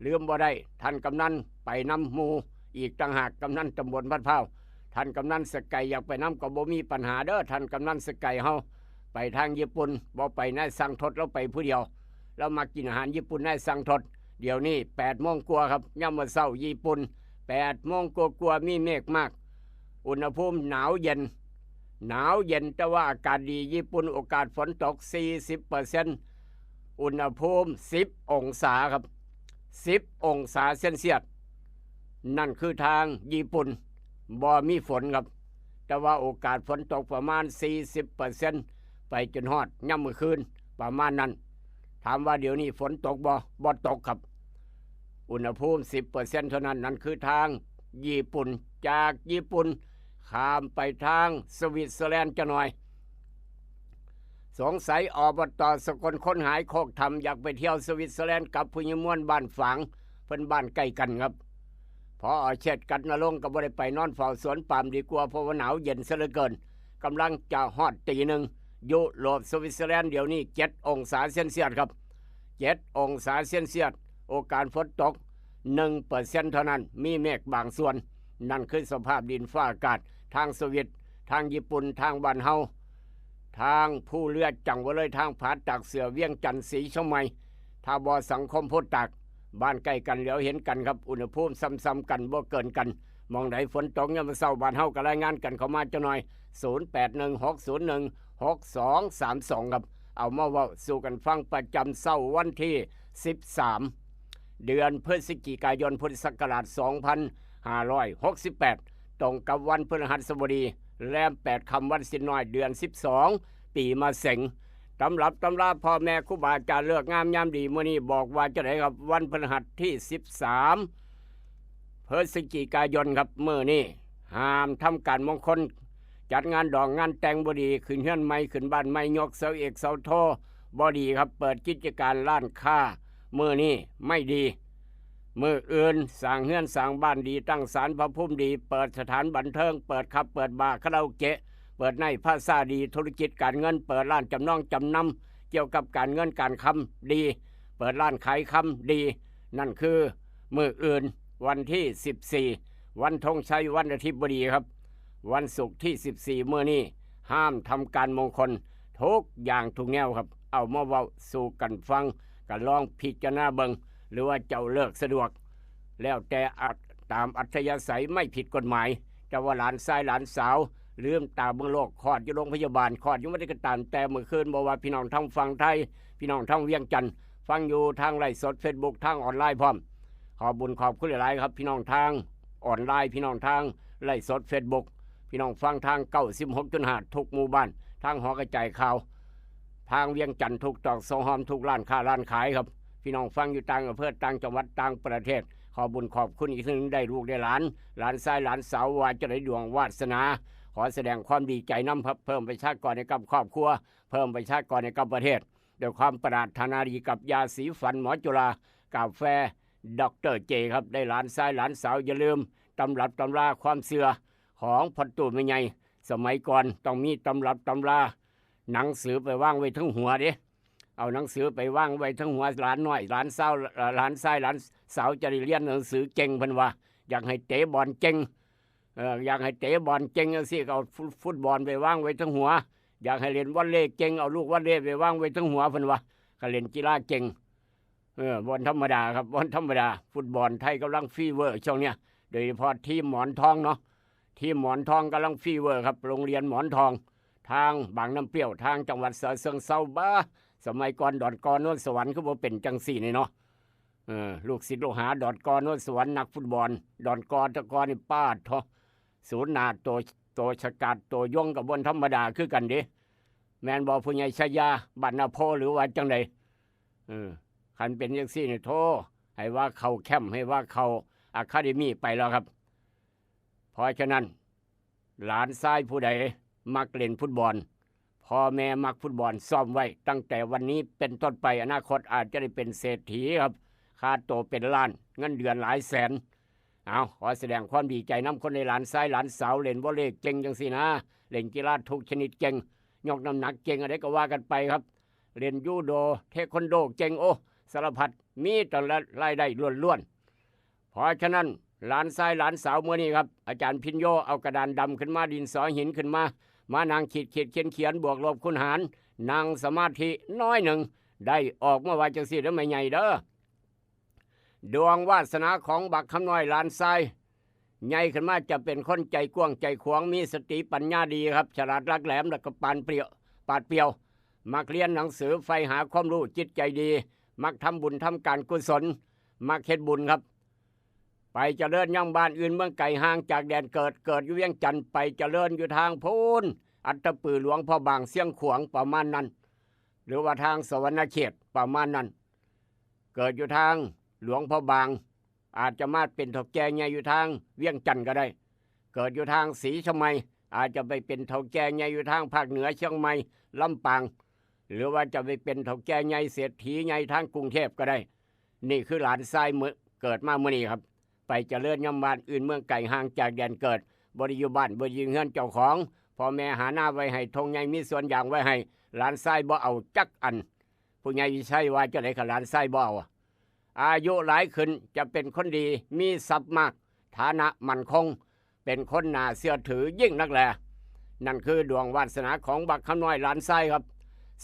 ลืมบ่ได้ ท่านกำนันไปนำหมู่อีกต่างหาก กำนันตำบลบ้านพร้าว ท่านกำนันสะไกอยากไปนำก็บ่มีปัญหาเด้อ ท่านกำนันสะไกเฮา ไปทางญี่ปุ่น บ่ไปนายสังทด ลาวไปผู้เดียว ลาวมักกินอาหารญี่ปุ่น นายสังทด เดี๋ยวนี้แปดโมงกว่าครับ ยามมื้อเช้า ญี่ปุ่น แปดโมงกว่าๆ มีเมฆมาก อุณหภูมิหนาวเย็น หนาวเย็น แต่ว่าอากาศดี ญี่ปุ่น โอกาสฝนตก สี่สิบเปอร์เซ็นต์ อุณหภูมิ สิบองศาครับ สิบองศาเซลเซียส นั่นคือทางญี่ปุ่น บ่มีฝนครับ แต่ว่าโอกาสฝนตกประมาณ สี่สิบเปอร์เซ็นต์ ไปจนฮอดยามมื้อคืน ประมาณนั้น ถามว่าเดี๋ยวนี้ฝนตกบ่ บ่ตกครับ อุณหภูมิ สิบเปอร์เซ็นต์ เท่านั้น นั่นคือทางญี่ปุ่น จากญี่ปุ่น ข้ามไปทางสวิตเซอร์แลนด์จักหน่อย สงสัย อบต.สกลคนหายโคกธรรม อยากไปเที่ยวสวิตเซอร์แลนด์กับผู้ใหญ่ม่วนบ้านฝาง เพิ่นบ้านใกล้กันครับ พอเช็ดกัดนรงค์ก็บ่ได้ไป นอนเฝ้าสวนปาล์มดีกว่า เพราะว่าหนาวเย็นซะเหลือเกิน กำลังจะฮอดตีหนึ่ง ยุโรป สวิตเซอร์แลนด์ เดี๋ยวนี้ เจ็ดองศาเซลเซียสครับ เจ็ดองศาเซลเซียส โอกาสฝนตก หนึ่งเปอร์เซ็นต์ เท่านั้น มีเมฆบางส่วน นั่นคือสภาพดินฟ้าอากาศ ทางสวิต ทางญี่ปุ่น ทางบ้านเฮา ทางภูเรือจั่งว่าเลย ทางผาตากเสือ เวียงจันทน์ ศรีเชียงใหม่ ท่าบ่อ สังคมโพธิ์ตาก บ้านใกล้กัน เหลียวเห็นกันครับ อุณหภูมิส่ำๆกัน บ่เกินกัน หม่องใดฝนตกยามมื้อเช้า บ้านเฮาก็รายงานกันเข้ามาจักหน่อย ศูนย์แปดหนึ่ง หกศูนย์หนึ่ง หกสองสามสอง ครับ เอามาเว้าสู่กันฟังประจำเช้าวันที่ สิบสาม เดือนพฤศจิกายน พุทธศักราช สองพันห้าร้อยหกสิบแปด ตรงกับวันพฤหัสบดี แรมแปดค่ำ วันศีลน้อย เดือน สิบสอง ปีมะเสง ตำรับตำราพ่อแม่ครูบาอาจารย์ ฤกษ์งามยามดี มื้อนี้บอกว่าจั่งใดครับ วันพฤหัสที่ สิบสาม พฤศจิกายนครับ มื้อนี้ห้ามทำการมงคล จัดงานดองงานแต่งบ่ดี ขึ้นเฮือนใหม่ ขึ้นบ้านใหม่ ยกเสาเอกเสาโทบ่ดีครับ เปิดกิจการร้านค้า มื้อนี้ไม่ดี มื้ออื่นสร้างเฮือนสร้างบ้านดี ตั้งศาลพระภูมิดี เปิดสถานบันเทิง เปิดผับเปิดบาร์ คาราโอเกะ เปิดไนท์พลาซ่าดี ธุรกิจการเงิน เปิดร้านจำนองจำนำ เกี่ยวกับการเงินการคำดี เปิดร้านขายคำดี นั่นคือมื้ออื่น วันที่ สิบสี่ วันธงชัย วันอธิบดีครับ วันศุกร์ที่ สิบสี่ มื้อนี้ ห้ามทำการมงคล ทุกอย่างทุกแนวครับ เอามาเว้าสู่กันฟัง ก็ลองพิจารณาเบิ่ง หรือว่าเจ้าเลิกสะดวก แล้วแต่อัต ตามอัธยาศัย ไม่ผิดกฎหมาย แต่ว่าหลานชายหลานสาว ลืมตาเบิ่งโลก คลอดอยู่โรงพยาบาล คลอดอยู่วัดใดก็ตาม แต่มื้อคืน บ่ว่าพี่น้องทางฝั่งไทย พี่น้องทางเวียงจันทน์ ฟังอยู่ทางไลฟ์สดเฟซบุ๊ก ทางออนไลน์พร้อม ขอบบุญขอบคุณหลายๆครับ พี่น้องทางออนไลน์ พี่น้องทางไลฟ์สดเฟซบุ๊ก พี่น้องฟังทาง เก้าสิบหกจุดห้า ทุกหมู่บ้าน ทางหอกระจายข่าว ทางเวียงจันทน์ ทุกตรอกซอกซอย ทุกร้านค้าร้านขายครับ พี่น้องฟังอยู่ต่างอำเภอ ต่างจังหวัด ต่างประเทศ ขอบุญขอบคุณอีกเทื่อหนึ่ง ได้ลูกได้หลาน หลานชายหลานสาว ว่าจะได้ดวงวาสนา ขอแสดงความดีใจนำครับ เพิ่มประชากรให้กับครอบครัว เพิ่มประชากรให้กับประเทศ ด้วยความปรารถนาดีกับยาสีฟันหมอจุฬา กาแฟ ด็อกเตอร์เจ ครับ ได้หลานชายหลานสาว อย่าลืมตำรับตำราความเชื่อของพ่อตู้แม่ใหญ่ สมัยก่อนต้องมีตำรับตำรา หนังสือไปวางไว้เทิงหัวเด้ เอาหนังสือไปวางไว้เทิงหัว หลานน้อย หลานสาว หลานชายหลานสาวจะได้เรียนหนังสือเก่ง เพิ่นว่า อยากให้เตะบอลเก่ง เอ่อ อยากให้เตะบอลเก่งจั่งซี้ ก็เอาฟุต ฟุตบอลไปวางไว้เทิงหัว อยากให้เล่นวอลเลย์เก่ง เอาลูกวอลเลย์ไปวางไว้เทิงหัว เพิ่นว่า ก็เล่นกีฬาเก่ง เออ บ่ธรรมดาครับ บ่ธรรมดา ฟุตบอลไทยกำลังฟีเวอร์ช่วงเนี้ย โดยเฉพาะทีมหมอนทองเนาะ ทีมหมอนทองกำลังฟีเวอร์ครับ โรงเรียนหมอนทอง ทางบางน้ำเปรี้ยว ทางจังหวัดฉะเชิงเทรา บ้า สมัยก่อนดอนกอ โนนสวรรค์ คือบ่เป็นจั่งซี้นี่เนาะ เออ ลูกศิษย์ลูกหาดอนกอ โนนสวรรค์ นักฟุตบอล ดอนกอ แต่ก่อนนี่ ป๊าดโธ่ ศูนย์หน้า ตัว ตัวฉกาจ ตัวยง ก็บ่ธรรมดาคือกันเด้ แม่นบ่ ผู้ใหญ่ชายา บ้านนาโพ หรือว่าจั่งใด เออ คันเป็นจั่งซี้นี่ โธ่ ให้ว่าเข้าแคมป์ ให้ว่าเข้าอะคาเดมี่ไปแล้วครับ เพราะฉะนั้น หลานชายผู้ใดมักเล่นฟุตบอล พ่อแม่มักฟุตบอล ซ้อมไว้ตั้งแต่วันนี้เป็นต้นไป อนาคตอาจจะได้เป็นเศรษฐีครับ ค่าตัวเป็นล้าน เงินเดือนหลายแสน เอา ขอแสดงความดีใจนำคนในหลานชายหลานสาว เล่นวอลเลย์เก่งจั่งซี้นะ เล่นกีฬาทุกชนิดเก่ง ยกน้ำหนักเก่ง อะไรก็ว่ากันไปครับ เล่นยูโด เทควันโดเก่ง โอ้ สารพัด มีแต่รายได้ล้วนๆ เพราะฉะนั้น หลานชายหลานสาวมื้อนี้ครับ อาจารย์พิญโญเอากระดานดำขึ้นมา ดินสอหินขึ้นมา มานั่งขีดขีดเขียนเขียน บวกลบคูณหาร นั่งสมาธิน้อยหนึ่ง ได้ออกมาว่าจั่งซี้เด้อแม่ใหญ่เด้อ ดวงวาสนาของบักคำน้อยหลานชาย ใหญ่ขึ้นมาจะเป็นคนใจกว้างใจขวาง มีสติปัญญาดีครับ ฉลาดหลักแหลม แล้วก็ปานเปรียว ปาดเปรียว มักเรียนหนังสือ ใฝ่หาความรู้ จิตใจดี มักทำบุญทำการกุศล มักเฮ็ดบุญครับ ไปเจริญยังบ้านอื่นเมืองไกล ห่างจากแดนเกิด เกิดอยู่เวียงจันทน์ ไปเจริญอยู่ทางพู้น อัตตปือ หลวงพระบาง เชียงขวาง ประมาณนั้น หรือว่าทางสะหวันนะเขต ประมาณนั้น เกิดอยู่ทางหลวงพระบาง อาจจะมาเป็นเฒ่าแก่ใหญ่อยู่ทางเวียงจันทน์ก็ได้ เกิดอยู่ทางศรีชะไมย อาจจะไปเป็นเฒ่าแก่ใหญ่อยู่ทางภาคเหนือ เชียงใหม่ ลำปาง หรือว่าจะไปเป็นเฒ่าแก่ใหญ่เศรษฐีใหญ่ทางกรุงเทพก็ได้ นี่คือหลานชายมื้อ เกิดมามื้อนี้ครับ ไปเจริญยังบ้านอื่นเมืองไกล ห่างจากแดนเกิด บ่ได้อยู่บ้าน บ่ได้อยู่เฮือนเจ้าของ พ่อแม่หานาไว้ให้ ท่งใหญ่มีสวนยางไว้ให้ หลานชายบ่เอาจักอัน ผู้ใหญ่วิชัยว่าจั่งใด๋ คันหลานชายบ่เอา อายุหลายขึ้นจะเป็นคนดี มีทรัพย์มาก ฐานะมั่นคง เป็นคนน่าเชื่อถือยิ่งนักแล นั่นคือดวงวาสนาของบักคำน้อยหลานชายครับ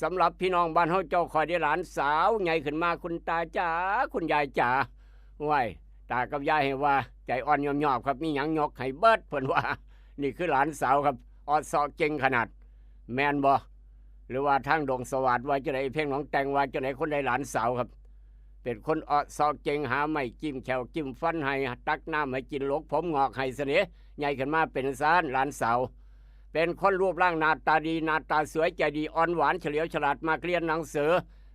สำหรับพี่น้องบ้านเฮาเจ้า ข้อยได้หลานสาวใหญ่ขึ้นมา คุณตาจ๋า คุณยายจ๋า โอ้ย ตากับยายให้ว่าใจอ่อนยอมๆ ครับ มีหยังยกให้เบิด เพิ่นว่า นี่คือหลานสาวครับ ออดเซาะเก่งขนาด แม่นบ่ หรือว่าทางดงสวัสดิ์ว่าจั่งใด๋ เพียงหนองแตงว่าจั่งใด๋ คนใด๋หลานสาวครับ เป็นคนออดเซาะเก่ง หาไม้จิ้มแข้วจิ้มฟันให้ ตักน้ำให้กิน หลกผมงอกให้เสน่ห์ ใหญ่ขึ้นมาเป็นซั้นหลานสาว เป็นคนรูปร่างหน้าตาดี หน้าตาสวย ใจดี อ่อนหวาน เฉลียวฉลาด มักเรียนหนังสือ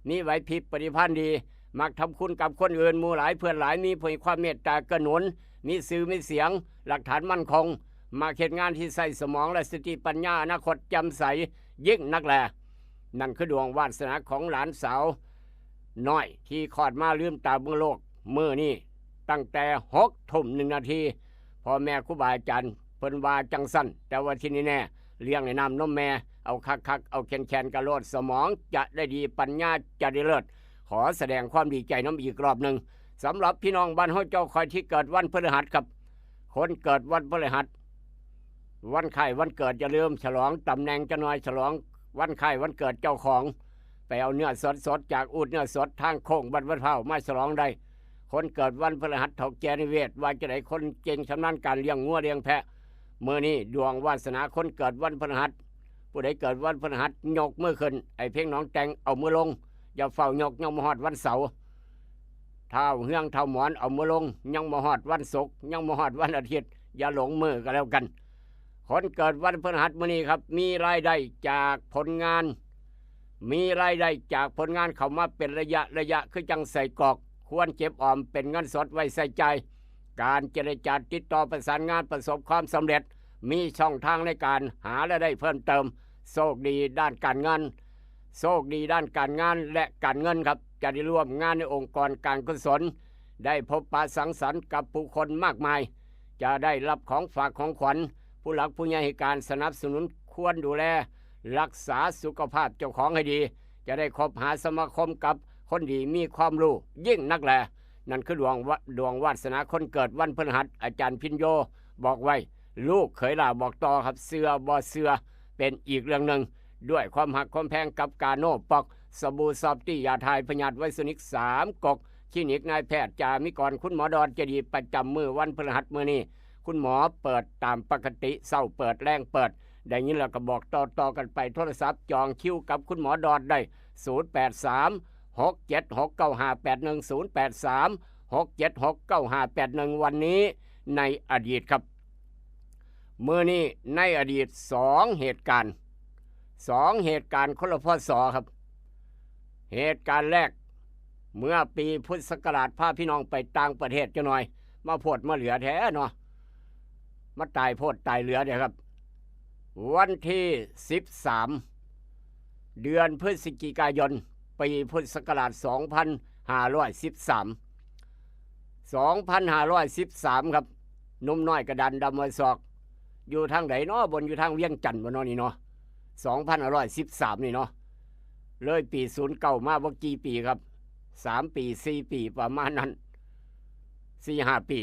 มีไหวพริบปฏิภาณดี มักทำคุณกับคนอื่น หมู่หลายเพื่อนหลาย มีผู้ให้ความเมตตาเกื้อหนุน มีชื่อมีเสียง หลักฐานมั่นคง มักเฮ็ดงานที่ใช้สมองและสติปัญญา อนาคตแจ่มใสยิ่งนักแล นั่นคือดวงวาสนาของหลานสาวน้อยที่คลอดมาลืมตาเบิ่งโลกมื้อนี้ ตั้งแต่หกทุ่มหนึ่งนาที พ่อแม่ครูบาอาจารย์เพิ่นว่าจั่งซั้น แต่ว่าที่แน่ๆ เลี้ยงในน้ำนมแม่ เอาคักๆ เอาแค้นๆ กะโลด สมองจะได้ดี ปัญญาจะได้เลิศ ขอแสดงความดีใจนำอีกรอบหนึ่ง สำหรับพี่น้องบ้านเฮาเจ้า ข้อยที่เกิดวันพฤหัสครับ คนเกิดวันพฤหัส วันคล้ายวันเกิดอย่าลืมฉลองตำแหน่งจักหน่อย ฉลองวันคล้ายวันเกิดเจ้าของ ไปเอาเนื้อสดๆ จากอูฐเนื้อสดทางโค้งวัดวัดพร้าวมาฉลองได้ คนเกิดวันพฤหัส เฒ่าแก่นิเวศน์ ว่าจั่งใด๋ คนเก่งชำนาญการเลี้ยงงัวเลี้ยงแพะ มื้อนี้ดวงวาสนาคนเกิดวันพฤหัส ผู้ใด๋เกิดวันพฤหัสยกมือขึ้น ไอ้เพียงหนองแตงเอามือลง อย่าเฝ้ายก ยังบ่ฮอดวันเสาร์ ท้าวเฮืองท้าวหมอนเอามือลง ยังบ่ฮอดวันศุกร์ ยังบ่ฮอดวันอาทิตย์ อย่าหลงมื้อก็แล้วกัน คนเกิดวันพฤหัสมื้อนี้ครับ มีรายได้จากผลงาน มีรายได้จากผลงานเข้ามาเป็นระยะระยะ คือจั่งไส้กรอก ควรเก็บออมเป็นเงินสดไว้ใช้จ่าย การเจรจาติดต่อประสานงานประสบความสำเร็จ มีช่องทางในการหารายได้เพิ่มเติม โชคดีด้านการเงิน โชคดีด้านการงานและการเงินครับ จะได้ร่วมงานในองค์กรการกุศล ได้พบปะสังสรรค์กับผู้คนมากมาย จะได้รับของฝากของขวัญ ผู้หลักผู้ใหญ่ให้การสนับสนุน ควรดูแลรักษาสุขภาพเจ้าของให้ดี จะได้คบหาสมาคมกับคนดีมีความรู้ยิ่งนักแล นั่นคือดวงวะ ดวงวาสนาคนเกิดวันพฤหัส อาจารย์พิญโญบอกไว้ ลูกเขยหล้าบอกต่อครับ เชื่อบ่เชื่อเป็นอีกเรื่องหนึ่ง ด้วยความฮักความแพงกับกาโน่ป๊อก สบู่ซอฟตี้ ยาถ่ายพยาธิไวรัสนิกสามก๊ก คลินิกนายแพทย์จามิกร คุณหมอดอดใจดีประจำมื้อวันพฤหัสมื้อนี้ คุณหมอเปิดตามปกติ เช้าเปิด แลงเปิด ได้ยินแล้วก็บอกต่อๆ กันไป โทรศัพท์จองคิวกับคุณหมอดอดได้ ศูนย์แปดสาม หกเจ็ดหก เก้าห้าแปดหนึ่ง ศูนย์แปดสาม หกเจ็ดหก เก้าห้าแปดหนึ่ง วันนี้ในอดีตครับ มื้อนี้ในอดีต สองเหตุการณ์ สองเหตุการณ์คนละ พ.ศ. ครับ เหตุการณ์แรก เมื่อปีพุทธศักราช พาพี่น้องไปต่างประเทศจักหน่อย มาโพดมาเหลือแท้เนาะ มาตายโพดตายเหลือเด้อครับ วันที่ สิบสาม เดือนพฤศจิกายน ปีพุทธศักราช สองพันห้าร้อยสิบสาม สองพันห้าร้อยสิบสาม ครับ หนุ่มน้อยกระดานดำหัวซอก อยู่ทางใด๋น้อ บ่นอยู่ทางเวียงจันทน์บ่น้อนี่เนาะ สองพันห้าร้อยสิบสาม นี่เนาะ เลยปีศูนย์เก้ามาบ่กี่ปีครับ สามปี สี่ปี ประมาณนั้น สี่ห้าปี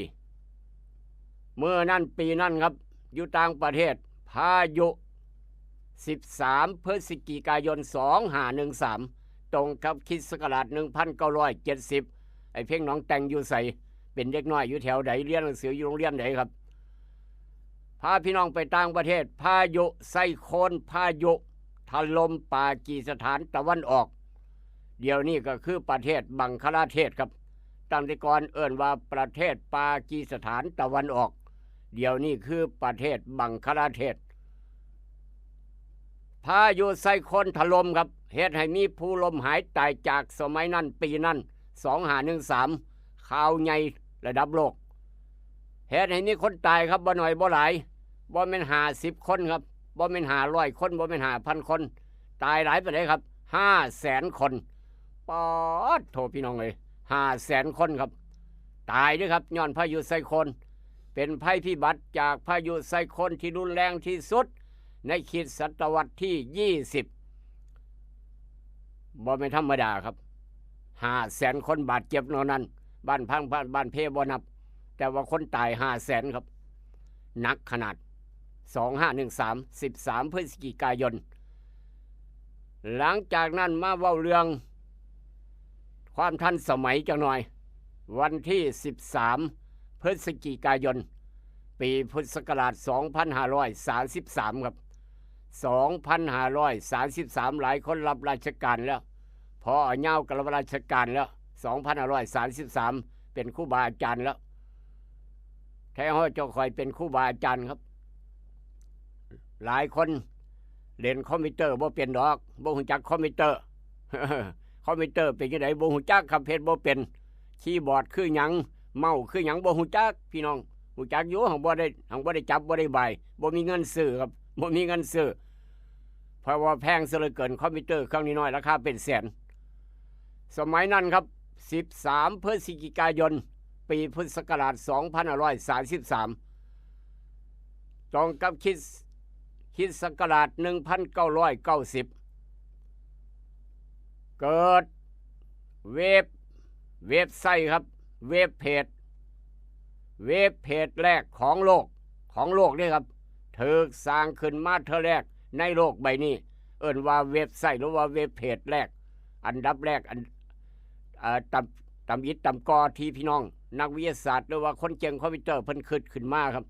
เมื่อนั้นปีนั้นครับ อยู่ต่างประเทศ พายุ สิบสาม พฤศจิกายน สองห้าหนึ่งสาม ตรงกับคริสต์ศักราช หนึ่งพันเก้าร้อยเจ็ดสิบ ไอ้เพ่งหนองแตงอยู่ไส เป็นเด็กน้อยอยู่แถวใด เรียนหนังสืออยู่โรงเรียนใดครับ พาพี่น้องไปต่างประเทศ พายุไซโคลน พายุถล่มปากีสถานตะวันออก เดี๋ยวนี้ก็คือประเทศบังคลาเทศครับ ตั้งแต่ก่อนเอิ้นว่าประเทศปากีสถานตะวันออก เดี๋ยวนี้คือประเทศบังคลาเทศ พายุไซโคลนถล่มครับ เฮ็ดให้มีผู้ล้มหายตายจากสมัยนั้น ปีนั้น สองห้าหนึ่งสาม ข่าวใหญ่ระดับโลก เฮ็ดให้มีคนตายครับ บ่น้อยบ่หลาย บ่แม่นห้าสิบคนครับ บ่แม่นห้าร้อยคน บ่แม่นห้าพันคน ตายหลายปานใดครับ ห้าแสนคน ป๊าดโถพี่น้องเอ้ย ห้าแสนคนครับ ตายเด้อครับ ย้อนพายุไซโคลน เป็นภัยพิบัติจากพายุไซโคลนที่รุนแรงที่สุด ในคริสตศตวรรษที่ยี่สิบ บ่แม่นธรรมดาครับ ห้าแสนคนบาดเจ็บเนาะนั้น บ้านพัง บ้าน บ้านเพบ่นับ แต่ว่าคนตายห้าแสนครับ หนักขนาด สองห้าหนึ่งสาม สิบสาม พฤศจิกายน หลังจากนั้นมาเว้าเรื่องความทันสมัยจักหน่อย วันที่ สิบสาม พฤศจิกายน ปีพุทธศักราช สองพันห้าร้อยสามสิบสาม ครับ สองพันห้าร้อยสามสิบสาม หลายคนรับราชการแล้ว พออายุก็รับราชการแล้ว สองพันห้าร้อยสามสิบสาม เป็นครูบาอาจารย์แล้ว แท้เฮาเจ้าข่อยเป็นครูบาอาจารย์ครับ หลายคนเล่นคอมพิวเตอร์บ่เป็นดอก บ่ฮู้จักคอมพิวเตอร์ คอมพิวเตอร์เป็นจังได๋ บ่ฮู้จักครับ เฮ็ดบ่เป็น คีย์บอร์ดคือหยัง เมาส์คือหยัง บ่ฮู้จัก พี่น้อง ฮู้จักอยู่ หั้งบ่ได้ หั้งบ่ได้จับ บ่ได้บ่าย บ่มีเงินซื้อครับ บ่มีเงินซื้อ เพราะว่าแพงซะเหลือเกิน คอมพิวเตอร์เครื่องน้อยๆ ราคาเป็นแสน สมัยนั้นครับ สิบสาม พฤศจิกายน ปีพุทธศักราช สองพันห้าร้อยสามสิบสาม ตรงกับคริสต์ คริสต์ศักราช หนึ่งพันเก้าร้อยเก้าสิบ เกิดเว็บ เว็บไซต์ครับ เว็บเพจ เว็บเพจแรกของโลก ของโลกเด้ครับ ถูกสร้างขึ้นมาเทื่อแรกในโลกใบนี้ เอิ้นว่าเว็บไซต์หรือว่าเว็บเพจแรก อันดับแรก อัน เอ่อ ตำ ตำอิดตำกอที่พี่น้องนักวิทยาศาสตร์ หรือว่าคนเก่งคอมพิวเตอร์เพิ่นคิดขึ้นมาครับ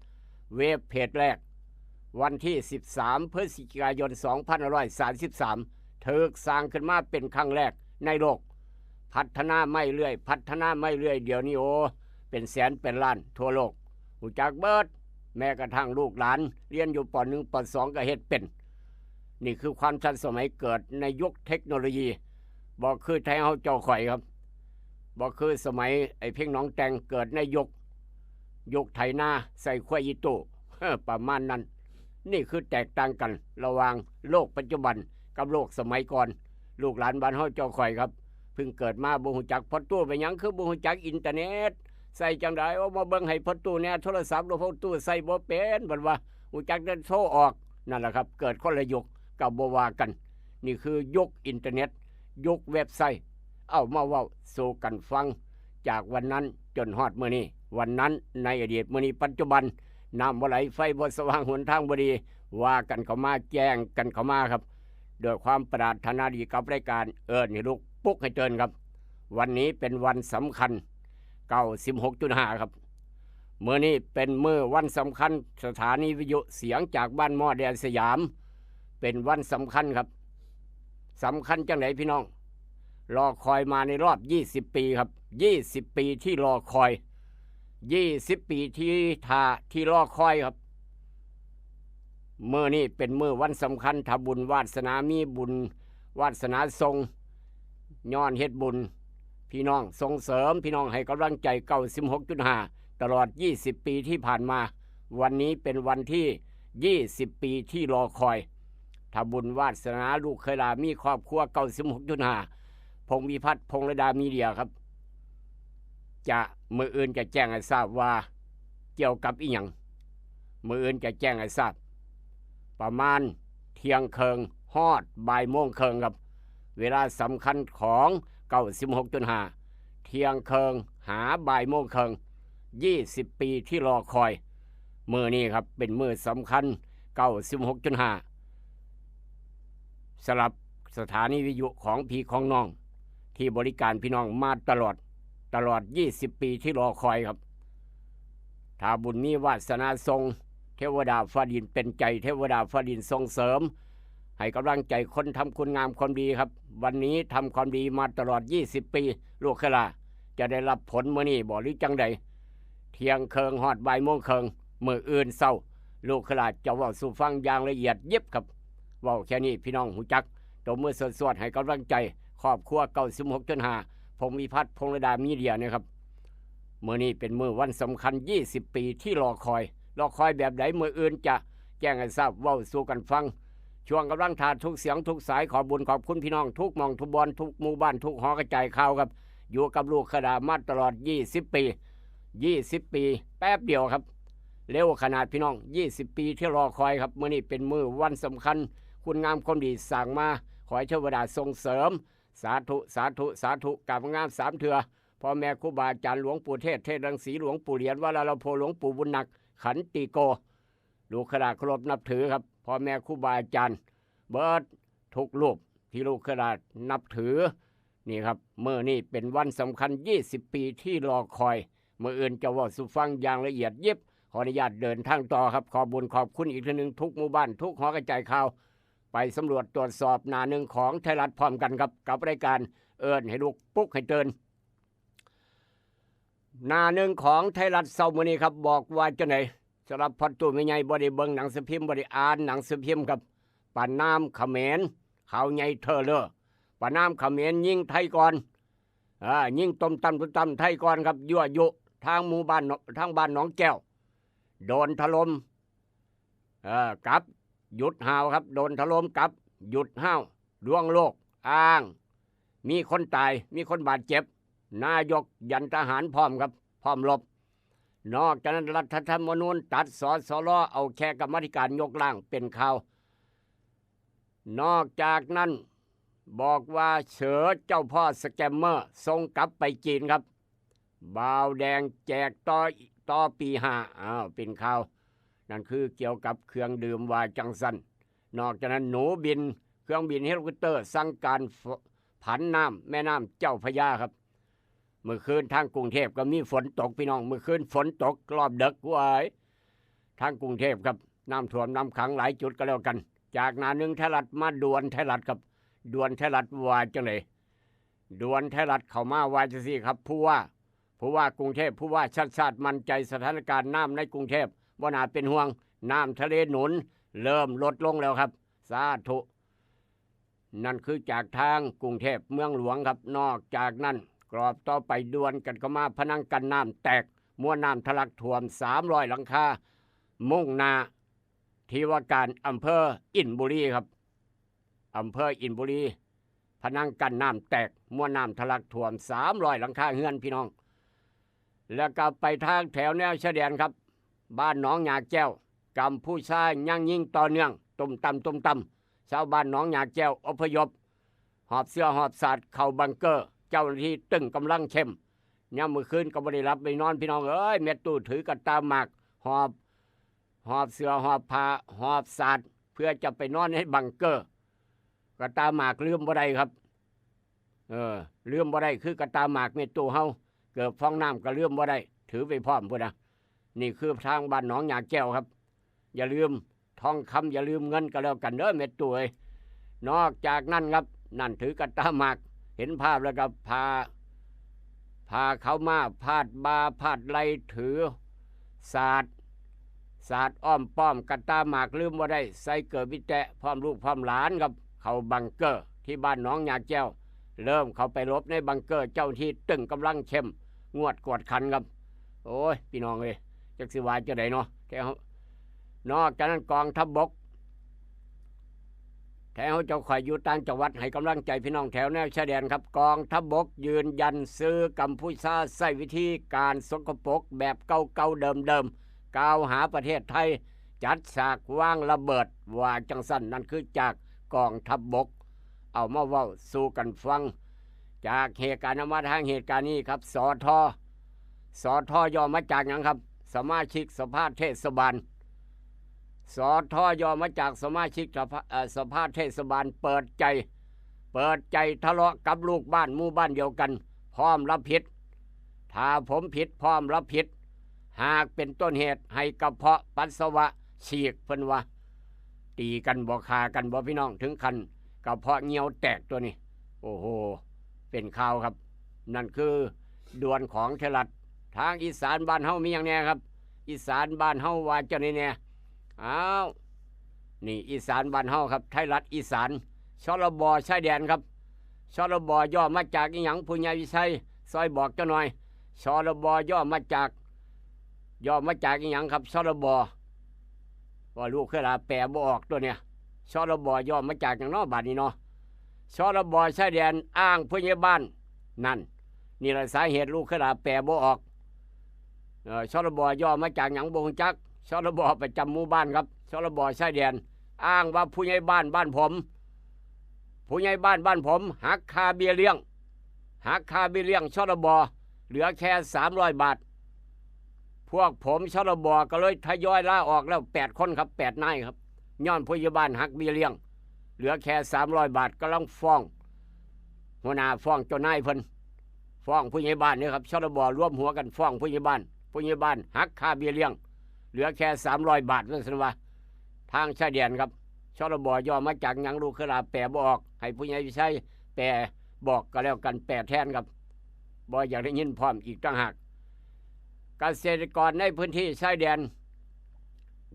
เว็บเพจแรก วันที่ สิบสาม พฤศจิกายน สองพันห้าร้อยสามสิบสาม ถูกสร้างขึ้นมาเป็นครั้งแรกในโลก พัฒนามาเรื่อย พัฒนามาเรื่อย เดี๋ยวนี้ โอ้ เป็นแสนเป็นล้านทั่วโลก ฮู้จักเบิด แม้กระทั่งลูกหลาน เรียนอยู่ ป.หนึ่ง ป.สอง ก็เฮ็ดเป็น นี่คือความทันสมัยเกิดในยุคเทคโนโลยี บ่คือไทเฮาเจ้าข่อยครับ บ่คือสมัยไอ้เพ่งหนองแตง เกิดในยุค ยุคไถนาใส่ควายอีตู้ ประมาณนั้น นี่คือแตกต่างกันระหว่างโลกปัจจุบันกับโลกสมัยก่อน ลูกหลานบ้านเฮาเจ้าข่อยครับ เพิ่งเกิดมาบ่ฮู้จักพ่อตู้เป็นหยัง คือบ่ฮู้จักอินเทอร์เน็ต ใส่จังใด๋ เอามาเบิ่งให้พ่อตู้แหน่ โทรศัพท์หลวงพ่อตู้ใส่บ่เป็น บัดว่าฮู้จักแต่โทรออก นั่นแหละครับ เกิดคนละยุค ก็บ่ว่ากัน นี่คือยุคอินเทอร์เน็ต ยุคเว็บไซต์ เอามาเว้าสู่กันฟัง จากวันนั้นจนฮอดมื้อนี้ วันนั้นในอดีต มื้อนี้ปัจจุบัน น้ำบ่ไหล ไฟบ่สว่าง หนทางบ่ดี ว่ากันเข้ามา แจ้งกันเข้ามาครับ ด้วยความปรารถนาดีกับรายการ เอิ้นให้ลุก ปลุกให้ตื่นครับ วันนี้เป็นวันสำคัญ เก้าสิบหกจุดห้า ครับ มื้อนี้เป็นมื้อวันสำคัญ สถานีวิทยุเสียงจากบ้านหม้อแดนสยาม เป็นวันสำคัญครับ สำคัญจังได๋พี่น้อง รอคอยมาในรอบ ยี่สิบ ปีครับ ยี่สิบ ปีที่รอคอย ยี่สิบ ปีที่ท่า ที่รอคอยครับ มื้อนี้เป็นมื้อวันสำคัญ ถ้าบุญวาสนามี บุญวาสนาส่ง ย้อนเฮ็ดบุญ พี่น้องส่งเสริม พี่น้องให้กำลังใจ เก้าสิบหกจุดห้า ตลอด ยี่สิบ ปีที่ผ่านมา วันนี้เป็นวันที่ ยี่สิบ ปีที่รอคอย ถ้าบุญวาสนาลูกเคยหลามีครอบครัว เก้าสิบหกจุดห้า พงษ์วิพัฒน์ พงษ์ระดามีเดียครับ จะ มื้ออื่นจะแจ้งให้ทราบว่าเกี่ยวกับอิหยัง มื้ออื่นจะแจ้งให้ทราบ ประมาณเที่ยงครึ่งฮอดบ่ายโมงครึ่งครับ เวลาสำคัญของ เก้าสิบหกจุดห้า เที่ยงครึ่งหาบ่ายโมงครึ่ง ยี่สิบ ปีที่รอคอย มื้อนี้ครับ เป็นมื้อสำคัญ เก้าสิบหกจุดห้า สำหรับสถานีวิทยุของพี่ของน้อง ที่บริการพี่น้องมาตลอด ตลอด ยี่สิบ ปีที่รอคอยครับ ถ้าบุญมีวาสนาส่ง เทวดาฟ้าดินเป็นใจ เทวดาฟ้าดินส่งเสริม ให้กำลังใจคนทำคุณงามความดีครับ วันนี้ทำความดีมาตลอด ยี่สิบ ปี ลูกเคยลา จะได้รับผลมื้อนี้บ่หรือจังใด เที่ยงเคิงฮอดบ่ายโมงเคิง มื้ออื่นเช้า ลูกเคยลาจะเว้าสู่ฟังอย่างละเอียดยิบครับ เว้าแค่นี้พี่น้องฮู้จัก ตบมือสวดๆ ให้กำลังใจ ครอบครัว เก้าสิบหกจุดห้า พงษ์วิพัฒน์ พงษ์ระดามีเดียนะครับ มื้อนี้เป็นมื้อวันสำคัญ ยี่สิบ ปีที่รอคอย รอคอยแบบใด มื้ออื่นจะแจ้งให้ทราบ เว้าสู่กันฟัง ช่วงกำลังถ่าทุกเสียงทุกสาย ขอบุญขอบคุณพี่น้องทุกหม่องทุกบอน ทุกหมู่บ้าน ทุกหอกระจายข่าวครับ อยู่กับลูกเคยลามาตลอด ยี่สิบ ปี ยี่สิบ ปี แป๊บเดียวครับ เร็วขนาดพี่น้อง ยี่สิบ ปีที่รอคอยครับ มื้อนี้เป็นมื้อวันสำคัญ คุณงามความดีสร้างมา ขอให้เทวดาส่งเสริม สาธุ สาธุ สาธุ กราบงามสามเทื่อ พ่อแม่ครูบาอาจารย์ หลวงปู่เทศ เทศรังสี หลวงปู่เหรียญ วราลโพ หลวงปู่บุญหนัก ขันติโก ลูกเคยลาเคารพนับถือครับ พ่อแม่ครูบาอาจารย์ เบิดทุกรูปที่ลูกเคยลานับถือ นี่ครับ มื้อนี้เป็นวันสำคัญ ยี่สิบ ปีที่รอคอย มื้ออื่นจะเว้าสู่ฟังอย่างละเอียดยิบ ขออนุญาตเดินทางต่อครับ ขอบุญขอบคุณอีกเทื่อหนึ่ง ทุกหมู่บ้าน ทุกหอกระจายข่าว ไปสำรวจตรวจสอบหน้าหนึ่งของไทยรัฐพร้อมกันครับ กับรายการเอิ้นให้ลุกปลุกให้ตื่น หน้าหนึ่งของไทยรัฐเช้ามื้อนี้ครับ บอกว่าจังได๋ สำหรับพ่อตู้แม่ใหญ่ บ่ได้เบิ่งหนังสือพิมพ์ บ่ได้อ่านหนังสือพิมพ์ครับ ประณามเขมร ข่าวใหญ่เท้อเล่อ ประณามเขมรยิงไทยก่อน อ่า ยิงตุ้มตั้มตุ้มตั้มไทยก่อนครับ ยั่วยุทางหมู่บ้านหนอง ทางบ้านหนองแก้ว โดนถล่ม เอ่อ กลับ หยุดห้าวครับ โดนถล่มกลับ หยุดห้าว ลวงโลก อ้าง มีคนตาย มีคนบาดเจ็บ นายกยันทหารพร้อมครับ พร้อมรบ นอกจากนั้นรัฐธรรมนูญตัด สสร เอาแค่กรรมาธิการยกร่างเป็นข่าว นอกจากนั้นบอกว่าเฉอเจ้าพ่อสแกมเมอร์ส่งกลับไปจีนครับ บาวแดงแจกต่อ ต่อปีห้า อ้าว เป็นข่าว นั่นคือเกี่ยวกับเครื่องดื่มว่าจังซั่น นอกจากนั้นหนูบิน เครื่องบินเฮลิคอปเตอร์สั่งการฝ- ผันน้ำแม่น้ำเจ้าพระยาครับ มื้อคืนทางกรุงเทพฯก็มีฝนตกพี่น้อง มื้อคืนฝนตกรอบดึก โอ้ย ทางกรุงเทพฯครับ น้ำท่วมน้ำขังหลายจุดก็แล้วกัน จากหน้าหนึ่งไทยรัฐมาด่วนไทยรัฐครับ ด่วนไทยรัฐว่าจังได๋ ด่วนไทยรัฐเข้ามาว่าจังซี่ครับ ผู้ว่า ผู้ว่ากรุงเทพฯ ผู้ว่าชัดชาติมั่นใจสถานการณ์น้ำในกรุงเทพฯ บ่น่าเป็นห่วง น้ำทะเลหนุน เริ่มลดลงแล้วครับ สาธุ นั่นคือจากทางกรุงเทพฯ เมืองหลวงครับ นอกจากนั้นกรอบต่อไปด่วนกันเข้ามา พนังกั้นน้ำแตก มวลน้ำทะลักท่วม สามร้อย หลังคา มุ่งหน้าที่ว่าการอำเภออินบุรีครับ อำเภออินบุรี พนังกั้นน้ำแตก มวลน้ำทะลักท่วม สามร้อย หลังคาเฮือนพี่น้อง แล้วก็ไปทางแถวแนวชายแดนครับ บ้านหนองหญ้าแก้ว กัมพูชายังยิงต่อเนื่อง ตุ้มตั้มตุ้มตั้ม ชาวบ้านหนองหญ้าแก้วอพยพ หอบเสื้อหอบสาดเข้าบังเกอร์ เจ้าหน้าที่ตึงกำลังเข้ม ยามมื้อคืนก็บ่ได้หลับได้นอนพี่น้องเอ้ย แม่ตู้ถือกระตาหมาก หอบ หอบเสื้อหอบผ้า หอบสาด เพื่อจะไปนอนในบังเกอร์ กระตาหมากลืมบ่ได้ครับ เออ ลืมบ่ได้คือกระตาหมากแม่ตู้เฮา เกิบฟองน้ำก็ลืมบ่ได้ ถือไปพร้อมพุ้นนะ นี่คือทางบ้านหนองหญ้าแก้วครับ อย่าลืมทองคำ อย่าลืมเงินก็แล้วกันเด้อแม่ตู้เอ้ย นอกจากนั้นครับ นั่นถือกระตาหมาก เห็นภาพแล้วก็พา พาเขามา พาดบ่า พาดไหล่ ถือสาด สาดอ้อมป้อม กระตาหมากลืมบ่ได้ ใส่เกิบอีแตะ พร้อมลูกพร้อมหลานครับ เข้าบังเกอร์ที่บ้านหนองหญ้าแก้ว เริ่มเข้าไปหลบในบังเกอร์ เจ้าหน้าที่ตึงกำลังเข้มงวดกวดขันครับ โอ้ย พี่น้องเอ้ย จักสิว่าจังใดเนาะ แถว นอกจากนั้นกองทัพบก แถวเจ้าข่อยอยู่ต่างจังหวัด ให้กำลังใจพี่น้องแถวแนวชายแดนครับ กองทัพบกยืนยันซื้อกัมพูชา ใช้วิธีการสกปรกแบบเก่าๆเดิมๆ กล่าวหาประเทศไทย จัดฉากวางระเบิด ว่าจังซั่น นั่นคือจากกองทัพบก เอามาเว้าสู่กันฟัง จากเหตุการณ์นั้นมาทางเหตุการณ์นี้ครับ สท สท ย่อมาจากหยังครับ สมาชิกสภาเทศบาล สท ย่อมาจากสมาชิกสภา เอ่อ สภาเทศบาล เปิดใจ เปิดใจทะเลาะกับลูกบ้านหมู่บ้านเดียวกัน พร้อมรับผิด ถ้าผมผิดพร้อมรับผิด หากเป็นต้นเหตุให้กระเพาะปัสสาวะฉีกเพิ่นว่า ตีกันบ่ ฆ่ากันบ่พี่น้อง ถึงขั้นกระเพาะเหี่ยวแตกตัวนี้ โอ้โห เป็นข่าวครับ นั่นคือด่วนของไทยรัฐ ทางอีสานบ้านเฮามีหยังแหน่ครับ อีสานบ้านเฮาว่าจั่งใดแหน่ อ้าว นี่อีสานบ้านเฮาครับ ไทยรัฐอีสาน ชลบ ชายแดนครับ ชลบ ย่อมาจากอีหยัง ผู้ใหญ่วิชัย ซอยบอกจักหน่อย ชลบ ย่อมาจาก ย่อมาจากอีหยังครับ ชลบ ว่าลูกเคยลาแปลบ่ออกตัวเนี่ย ชลบ ย่อมาจากหยังเนาะ บาดนี้เนาะ ชลบ ชายแดน อ้างผู้ใหญ่บ้าน นั่น นี่แหละสาเหตุลูกเคยลาแปลบ่ออก เอ่อ ชลบ ย่อมาจากหยังบ่ฮู้จัก ชลบ ประจำหมู่บ้านครับ ชลบ ชายแดน อ้างว่าผู้ใหญ่บ้านบ้านผม ผู้ใหญ่บ้านบ้านผม หักค่าเบี้ยเลี้ยง หักค่าเบี้ยเลี้ยง ชลบ เหลือแค่สามร้อยบาท พวกผม ชลบ ก็เลยทยอยลาออกแล้วแปดคนครับ แปดนายครับ ย้อนผู้ใหญ่บ้านหักเบี้ยเลี้ยง เหลือแค่สามร้อยบาท กำลังฟ้อง หัวหน้าฟ้องเจ้านายเพิ่น ฟ้องผู้ใหญ่บ้านเนี่ยครับ ชลบ รวมหัวกันฟ้องผู้ใหญ่บ้าน ผู้ใหญ่บ้านหักค่าเบี้ยเลี้ยง เหลือแค่สามร้อยบาท ว่าซั่นว่า ทางชายแดนครับ ชลบ ย่อมาจากหยัง ลูกเคยลาแปลบ่ออก ให้ผู้ใหญ่วิชัยแปลบอกก็แล้วกัน แปลแทนครับ บ่อยากได้ยินพร้อมอีกต่างหาก เกษตรกรในพื้นที่ชายแดน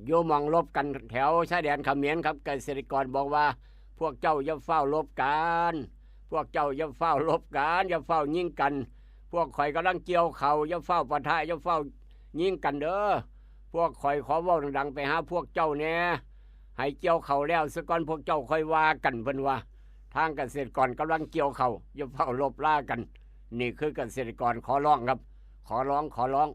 อยู่หม่องรบกันแถวชายแดนเขมรครับ เกษตรกรบอกว่า พวกเจ้าอย่าฟ้าวรบกัน พวกเจ้าอย่าฟ้าวรบกัน อย่าฟ้าวยิงกัน พวกข่อยกำลังเกี่ยวข้าว อย่าฟ้าวปะทะ อย่าฟ้าวยิงกันเด้อ พวกข่อยขอเว้าดังๆ ไปหาพวกเจ้าแหน่ ให้เกี่ยวข้าวแล้วซะก่อน พวกเจ้าค่อยว่ากัน เพิ่นว่า ทางเกษตรกรกำลังเกี่ยวข้าว อย่าฟ้าวรบลากัน นี่คือเกษตรกรขอร้องครับ ขอร้อง ขอร้อง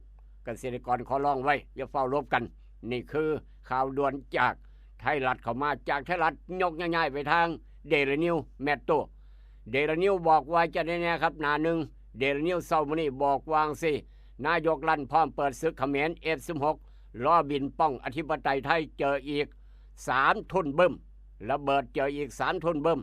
เกษตรกรขอร้องไว้ อย่าฟ้าวรบกัน นี่คือข่าวด่วนจากไทยรัฐเข้ามา จากไทยรัฐยกย้ายไปทางเดลินิวแมตโต เดลินิวบอกว่าจั่งใดแหน่ครับ หน้าหนึ่ง เดลินิวเช้ามื้อนี้บอกว่าจั่งซี้ นายกลั่นพร้อมเปิดศึกเขมร เอฟสิบหก ลอบินป้องอธิปไตยไทย เจออีกสามทุ่นบึ้ม ระเบิดเจออีกสามทุ่นบึ้ม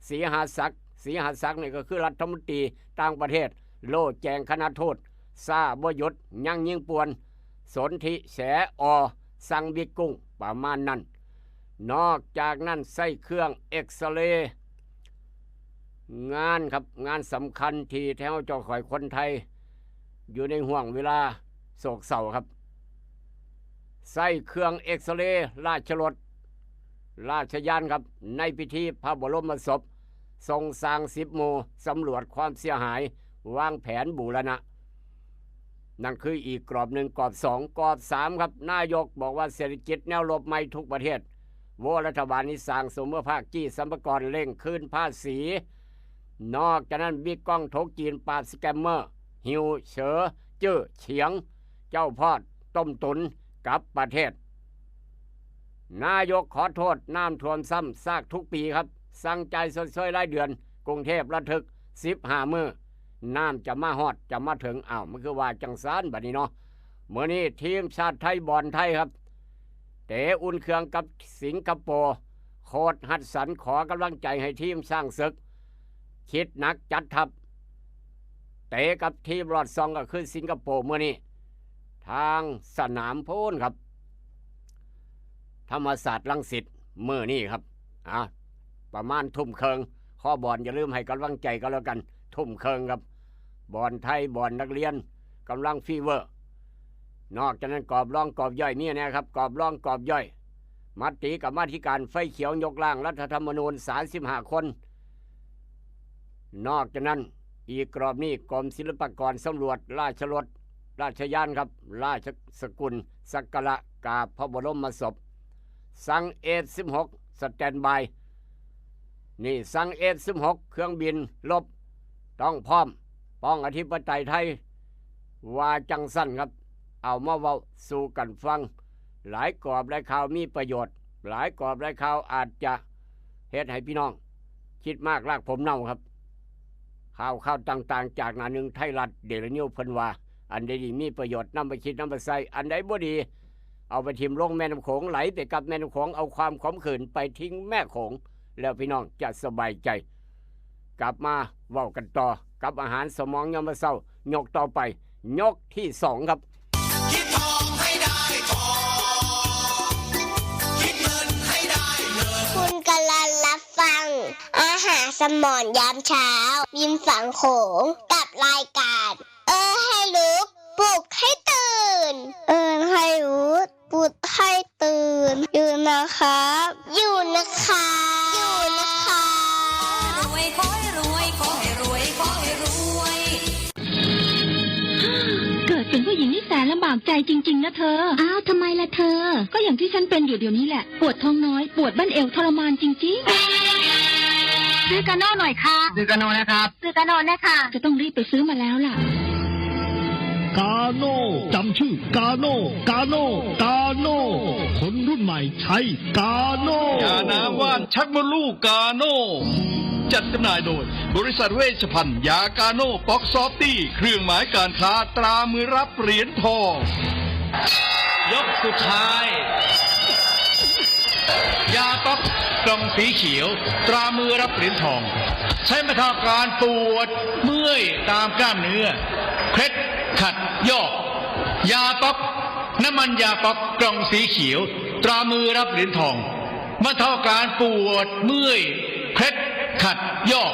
สีหาศักดิ์ สีหาศักดิ์นี่ก็คือรัฐมนตรีต่างประเทศ โล่แจงคณะทูต ซ่าบ่หยุด ยังยิงป่วน สนธิแฉออ สั่งบิ๊กกุ้ง ประมาณนั้น นอกจากนั้นใช้เครื่องเอ็กซเรย์ งานครับ งานสำคัญที่แท้เจ้าข่อยคนไทย อยู่ในห่วงเวลาโศกเศร้าครับ ใช้เครื่องเอ็กซเรย์ราชรถ ราชยานครับ ในพิธีพระบรมศพ ทรงสร้างสิบหมู่ สำรวจความเสียหาย วางแผนบูรณะ นั่นคืออีกกรอบหนึ่ง กรอบสอง กรอบสามครับ นายกบอกว่าเศรษฐกิจแนวโลภใหม่ทุกประเทศ โวรัฐบาลนี้สร้างสมมติภาคจี้สรรพากร เร่งคืนภาษี นอกจากนั้นบิ๊กก้องถกจีนปราบสแกมเมอร์ หิวเฉอ จื้อเฉียง เจ้าพอดต้มตุนกับประเทศ นายกขอโทษน้ำท่วมซ้ำซากทุกปีครับ สั่งจ่ายชดเชยรายเดือน กรุงเทพระทึก สิบห้ามื้อ น้ำจะมาฮอด จะมาถึง อ้าว มันคือว่าจั่งซั้นบัดนี้เนาะ มื้อนี้ทีมชาติไทยบอลไทยครับ เตะอุ่นเครื่องกับสิงคโปร์ โค้ชฮัดสันขอกำลังใจให้ทีมช้างศึก คิดหนักจัดทัพ เตะกับทีมลอดช่องก็คือสิงคโปร์มื้อนี้ ทางสนามพู้นครับ ธรรมศาสตร์รังสิต มื้อนี้ครับ อ่ะ ประมาณทุ่มครึ่ง คอบอลอย่าลืมให้กำลังใจกันแล้วกัน ทุ่มครึ่งครับ บอลไทย บอลนักเรียน กำลังฟีเวอร์ นอกจากนั้นกรอบรองกรอบย่อยมีแหน่ครับ กรอบรองกรอบย่อย มติกรรมาธิการไฟเขียวยกร่างรัฐธรรมนูญ สามสิบห้าคน นอกจากนั้นอีกกรอบนี้กรมศิลปากรสำรวจราชรถ ราชยานครับ ราชสกุล สักการะกราบพระบรมศพ สั่ง เอฟสิบหก สแตนบาย นี่สั่ง เอฟสิบหก เครื่องบินรบ ต้องพร้อม ป้องอธิปไตยไทย ว่าจั่งซั้นครับ เอามาเว้าสู่กันฟัง หลายกรอบหลายข่าวมีประโยชน์ หลายกรอบหลายข่าวอาจจะเฮ็ดให้พี่น้องคิดมากลากผมเน่าครับ ข่าวข่าวต่างๆ จากหน้าหนึ่งไทยรัฐเดลินิวเพิ่นว่า อันใดดีมีประโยชน์นำไปคิดนำไปใช้ อันใดบ่ดี เอาไปถิ่มลงแม่น้ำโขง ไหลไปกับแม่น้ำโขง เอาความขมขื่นไปทิ้งแม่โขง แล้วพี่น้องจะสบายใจ กลับมาเว้ากันต่อกับอาหารสมองยามมื้อเช้า ยกต่อไป ยกที่สองครับ คิดทองให้ได้ทอง คิดเงินให้ได้เงิน คุณกำลังรับฟัง อาหารสมองยามเช้า ริมฝั่งโขง กับรายการ เออให้รู้ ปลุกให้ตื่น เออให้รู้ ปลุกให้ตื่น อยู่นะครับ อยู่นะครับ อยู่นะครับ รวยขอให้รวย ขอให้รวย ขอให้รวย เกิดเป็นผู้หญิงนี่แสนลำบากใจจริงๆนะเธอ อ้าว ทำไมล่ะเธอ ก็อย่างที่ฉันเป็นอยู่เดี๋ยวนี้แหละ ปวดท้องน้อย ปวดบั้นเอวทรมานจริงๆ ซื้อกาโน่หน่อยค่ะ ซื้อกาโน่นะครับ ซื้อกาโน่นะคะ จะต้องรีบไปซื้อมาแล้วล่ะ กาโน่ จำชื่อ กาโน่ กาโน่ กาโน่ คนรุ่นใหม่ใช้กาโน่ ยาน้ำว่านชักมดลูกกาโน่ จัดจำหน่ายโดย บริษัทเวชภัณฑ์ ยากาโน่ ป๊อกซอฟตี้ เครื่องหมายการค้าตรามือรับเหรียญทอง ยกสุดท้าย ยาป๊อกกล่องสีเขียว ตรามือรับเหรียญทอง ใช้บรรเทาอาการปวดเมื่อยตามกล้ามเนื้อ เคล็ดขัดยอก ยาป๊อก น้ำมันยาป๊อกกล่องสีเขียว ตรามือรับเหรียญทอง บรรเทาอาการปวดเมื่อย เคล็ดขัดยอก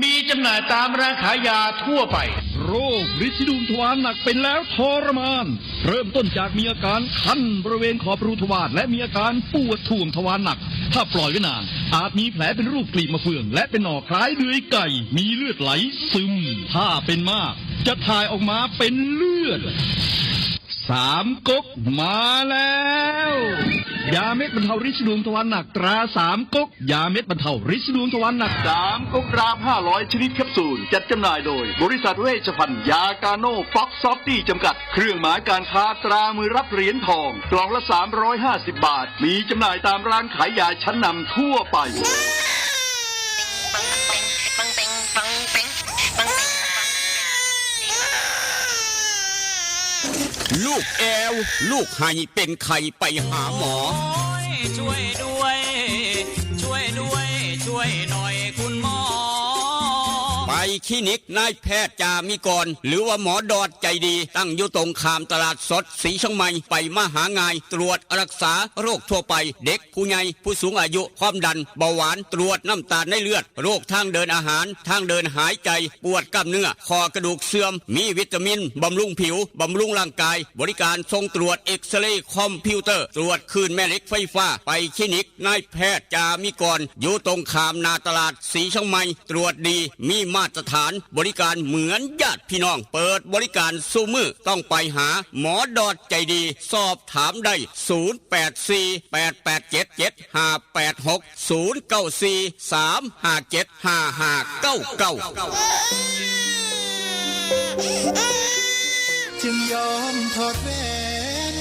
มีจำหน่ายตามร้านขายยาทั่วไป โรคริดสีดวงทวารหนักเป็นแล้วทรมาน เริ่มต้นจากมีอาการคันบริเวณขอบรูทวาร และมีอาการปวดถ่วงทวารหนัก ถ้าปล่อยไว้นาน อาจมีแผลเป็นรูปกลีบมะเฟือง และเป็นหนองคล้ายเดือยไก่ มีเลือดไหลซึม ถ้าเป็นมาก จะถ่ายออกมาเป็นเลือด สามก๊กมาแล้ว ยาเม็ดบรรเทาริดสีดวงทวารหนักตราสามก๊ก ยาเม็ดบรรเทาริดสีดวงทวารหนัก สามก๊กรามห้าร้อยชนิดแคปซูล จัดจำหน่ายโดย บริษัทเวชภัณฑ์ ยากาโน่ ป๊อกซอฟตี้ จำกัด เครื่องหมายการค้าตรามือรับเหรียญทอง กล่องละสามร้อยห้าสิบบาท มีจำหน่ายตามร้านขายยาชั้นนำทั่วไป ลูกแอว ลูกไห้เป็นไข้ไปหาหมอ โอ้ย ช่วยด้วย ช่วยด้วย ช่วยหน่อยคุณหมอ ไปคลินิกนายแพทย์จามิกร หรือว่าหมอดอดใจดี ตั้งอยู่ตรงข้ามตลาดสดสีเชียงใหม่ ไปมาหาง่าย ตรวจรักษาโรคทั่วไป เด็ก ผู้ใหญ่ ผู้สูงอายุ ความดัน เบาหวาน ตรวจน้ำตาลในเลือด โรคทางเดินอาหาร ทางเดินหายใจ ปวดกล้ามเนื้อ ข้อกระดูกเสื่อม มีวิตามิน บำรุงผิว บำรุงร่างกาย บริการส่งตรวจเอ็กซเรย์คอมพิวเตอร์ ตรวจคลื่นแม่เหล็กไฟฟ้า ไปคลินิกนายแพทย์จามิกร อยู่ตรงข้ามหน้าตลาดสีเชียงใหม่ ตรวจดี มีมาตรฐาน บริการเหมือนญาติพี่น้อง เปิดบริการซุมื้อ ต้องไปหาหมอดอดใจดี สอบถามได้ ศูนย์แปดสี่ แปดแปดเจ็ด เจ็ดห้าแปดหก ศูนย์เก้าสี่ สามห้าเจ็ด ห้าห้าเก้าเก้า จึงยอมถอดแหวน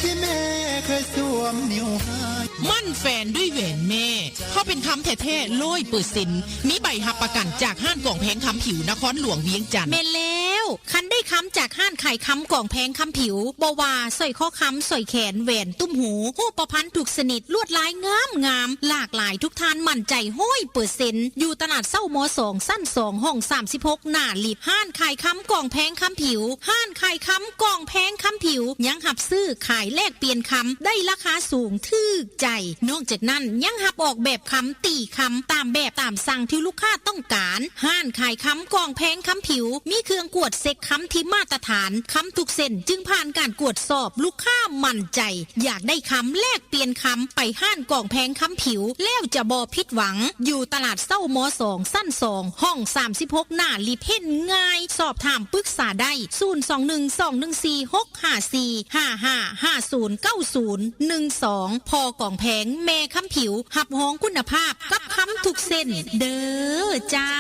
ที่แม่เคยสวมนิ้วให้ มั่นแฟนด้วยแหวนแม่ เพราะเป็นคำแท้ๆ ร้อยเปอร์เซ็นต์ มีใบรับประกันจากห้างกล่องแพงคำผิวนครหลวงเวียงจันทน์ แม่นแล้ว คันได้คำจากห้างขายคำกล่องแพงคำผิว บ่ว่าสร้อยคอคำ สร้อยแขน แหวน ตุ้มหู ฮูปพรรณทุกชนิด ลวดลายงามงาม หลากหลาย ทุกท่านมั่นใจร้อยเปอร์เซ็นต์ อยู่ตลาดเซ้ามอสอง ชั้นสอง ห้องสามสิบหก หน้าลิฟต์ ห้างขายคำกล่องแพงคำผิว ห้างขายคำกล่องแพงคำผิว ยังรับซื้อขายแลกเปลี่ยนคำ ได้ราคาสูงถูกใจ นอกจากนั้นยังรับออกแบบคำ ตีคำ ตามแบบตามสั่งที่ลูกค้าต้องการ ห้างขายคำกล่องแพงคำผิว มีเครื่องกวดเช็คคำที่มาตรฐาน คำทุกเส้นจึงผ่านการกวดสอบ ลูกค้ามั่นใจ อยากได้คำแลกเปลี่ยนคำ ไปห้างกล่องแพงคำผิว แล้วจะบ่ผิดหวัง อยู่ตลาดเซ้ามอสอง ชั้นสอง ห้องสามสิบหก หน้าลิฟต์ เห็นง่าย สอบถามปรึกษาได้ ศูนย์สองหนึ่ง สองหนึ่งสี่ หกห้าสี่ ห้าห้า ห้าศูนย์เก้าศูนย์ หนึ่งสอง พอกล่องแพง แม่คำผิว รับรองคุณภาพกับคำทุกเส้น เด้อเจ้า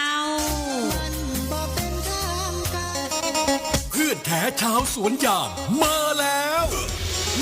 เพื่อนแท้ชาวสวนยางมาแล้ว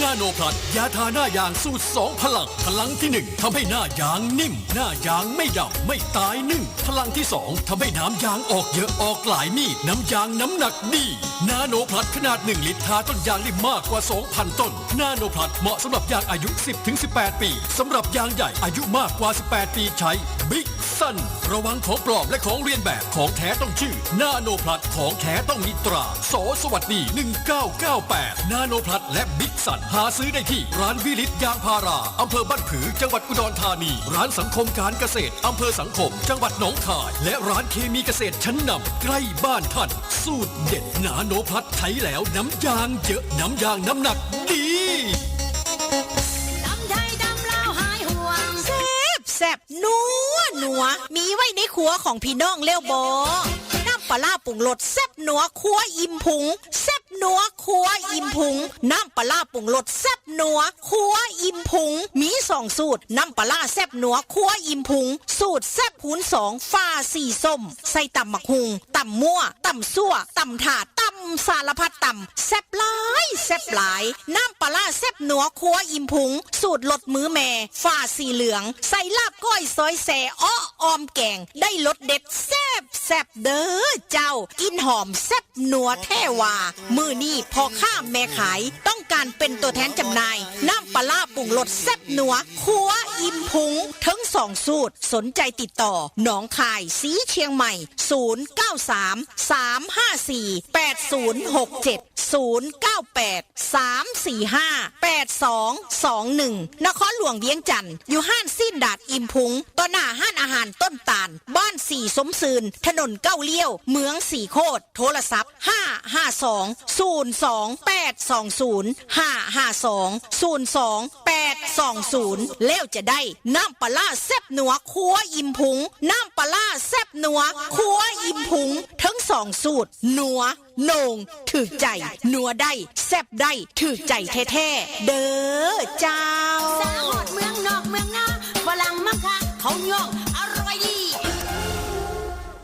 นาโนพลัส ยาทาหน้ายางสูตรสองพลัง พลังที่หนึ่ง ทำให้หน้ายางนิ่ม หน้ายางไม่ดำ ไม่ตายนึ่ง พลังที่สอง ทำให้น้ำยางออกเยอะ ออกหลายมีด น้ำยางน้ำหนักดี นาโนพลัส ขนาดหนึ่งลิตร ทาต้นยางได้มากกว่าสองพันต้น นาโนพลัส เหมาะสำหรับยางอายุสิบถึงสิบแปดปี สำหรับยางใหญ่อายุมากกว่าสิบแปดปีใช้ บิ๊ก สั้น ระวังของปลอมและของเลียนแบบ ของแท้ต้องชื่อ นาโนพลัส ของแท้ต้องมีตรา ส.สวัสดี หนึ่งเก้าเก้าแปด นาโนพลัส และบิ๊กสัน หาซื้อได้ที่ร้านวิลิตยางพารา อำเภอบ้านผือ จังหวัดอุดรธานี ร้านสังคมการเกษตร อำเภอสังคม จังหวัดหนองคาย และร้านเคมีเกษตรชั้นนำใกล้บ้านท่าน สูตรเด็ดนาโนพลัส ใช้แล้วน้ำยางเยอะ น้ำยางน้ำหนักดี ตำไทยตำลาวหายห่วง แซ่บแซ่บนัวนัว มีไว้ในครัวของพี่น้องแล้วบ่ น้ำปลาร้าปรุงรสแซ่บนัวครัวอิ่มพุง แซ่บนัวครัวอิ่มพุง น้ำปลาร้าปรุงรสแซ่บนัวครัวอิ่มพุง มีสองสูตร น้ำปลาร้าแซ่บนัวครัวอิ่มพุง สูตรแซ่บคูณสอง ฝาสีส้ม ใส่ตำบักหุ่ง ตำมั่ว ตำซั่ว ตำถาด ตำสารพัดตำ แซ่บหลาย แซ่บหลาย น้ำปลาร้าแซ่บนัวครัวอิ่มพุง สูตรรสมือแม่ ฝาสีเหลือง ใส่ลาบก้อยซอยแซ่ อ้อ ออมแกง ได้รสเด็ดแซ่บแซ่บเด้อเจ้า กลิ่นหอมแซ่บนัวแท้ว่า มื้อนี้พ่อค้าแม่ขาย ต้องการเป็นตัวแทนจำหน่าย น้ำปลาร้าปรุงรสแซ่บนัวครัวอิ่มพุง ทั้งสองสูตร สนใจติดต่อ หนองคาย สีเชียงใหม่ ศูนย์เก้าสาม สามห้าสี่ แปดศูนย์หกเจ็ด ศูนย์เก้าแปด สามสี่ห้า แปดสองสองหนึ่ง นครหลวงเวียงจันทน์ อยู่ห้านสิ้นดาดอิ่มพุง ต่อหน้าห้านอาหารต้นตาล บ้านสีสมซืน ถนนเก้าเลี้ยว เมืองสีโคตร โทรศัพท์ ห้าห้าสอง ศูนย์สองแปดสองศูนย์ ห้าห้าสอง ศูนย์สองแปดสองศูนย์ แล้วจะได้น้ำปลาร้าแซ่บนัวครัวอิ่มพุง น้ำปลาร้าแซ่บนัวครัวอิ่มพุง ทั้งสองสูตร นัว โหน่ง ถืกใจ นัวได้ แซ่บได้ ถืกใจแท้ๆ เด้อเจ้า สาหอดเมืองนอกเมืองนาฝรั่งมังคะเขาย่องอร่อยดี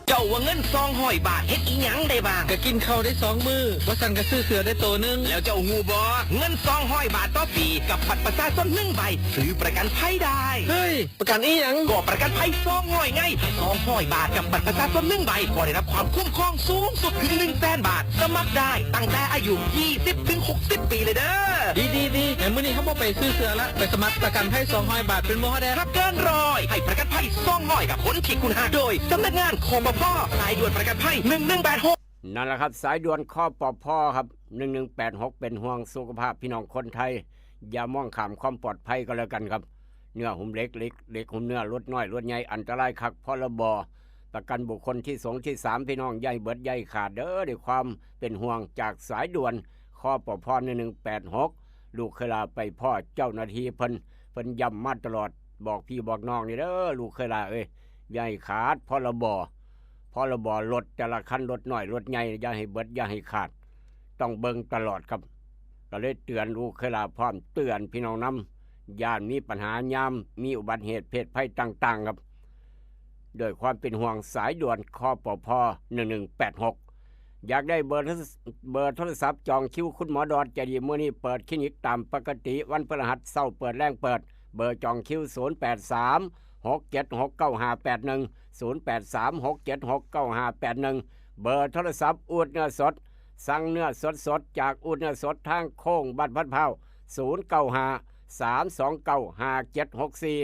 เจ้าว่าเงินสองร้อยบาทเฮ็ดอีหยังได้บ้าง ก็กินข้าวได้สองมื้อบ่ซั้นก็ซื้อเสื้อได้โตหนึ่ง แล้วเจ้าฮู้บ่ เงินสองร้อยบาทต่อปี กับบัตรประชาชนหนึ่งใบ ซื้อประกันภัยได้ เฮ้ย ประกันอีหยัง ก็ประกันภัยสองร้อยไงสองร้อยบาทกับบัตรประชาชนหนึ่งใบก็ได้รับความคุ้มครองสูงสุดถึงหนึ่งแสนบาท สมัครได้ตั้งแต่อายุยี่สิบถึงหกสิบปีเลยเด้อ ดีดีดีในมื้อนี้เขาบ่ไปซื้อเสื้อละ ไปสมัครประกันภัยสองร้อยบาทเป็นโมฮอแดน ถ้าเกินร้อยให้ประกันภัยสองร้อยกับคนที่คุณหาโดยสำนักงานคปภสายด่วนประกันภัยหนึ่งหนึ่งแปดหก นั่นแหละครับ สายด่วน คปภ ครับ หนึ่งหนึ่งแปดหก เป็นห่วงสุขภาพพี่น้องคนไทย อย่ามองข้ามความปลอดภัยก็แล้วกันครับ เนื้อหุ้มเหล็ก เหล็ก เหล็กหุ้มเนื้อ รถน้อย รถใหญ่ อันตรายคัก พรบ ประกันบุคคลที่สองที่สาม พี่น้องอย่าให้เบิดอย่าให้ขาดเด้อ ด้วยความเป็นห่วงจากสายด่วน คปภ หนึ่งหนึ่งแปดหก ลูกเคยลาไปพ้อเจ้าหน้าที่เพิ่น เพิ่นย้ำมาตลอด บอกพี่บอกน้องนี่เด้อ ลูกเคยลาเอ้ย อย่าให้ขาด พรบ พรบ รถแต่ละคัน รถน้อย รถใหญ่ อย่าให้เบิด อย่าให้ขาด ต้องเบิ่งตลอดครับ ก็เลยเตือนลูกเคยลาพร้อม เตือนพี่น้องนำ ย่านมีปัญหายามมีอุบัติเหตุเพศภัยต่างๆ ครับ ด้วยความเป็นห่วงสายด่วน คปภ หนึ่งหนึ่งแปดหก อยากได้เบอร์โทร เบอร์โทรศัพท์จองคิวคุณหมอดอดใจดี มื้อนี้เปิดคลินิกตามปกติ วันพฤหัสเช้าเปิดแลงเปิด เบอร์จองคิว ศูนย์แปดสาม หกเจ็ดหก เก้าห้าแปดหนึ่ง ศูนย์แปดสาม หกเจ็ดหก เก้าห้าแปดหนึ่ง เบอร์โทรศัพท์อูดเนื้อสด สั่งเนื้อสดๆ จากอูดเนื้อสดทางโค้งบ้านพันพร้าว ศูนย์เก้าห้า สามสองเก้า ห้าเจ็ดหกสี่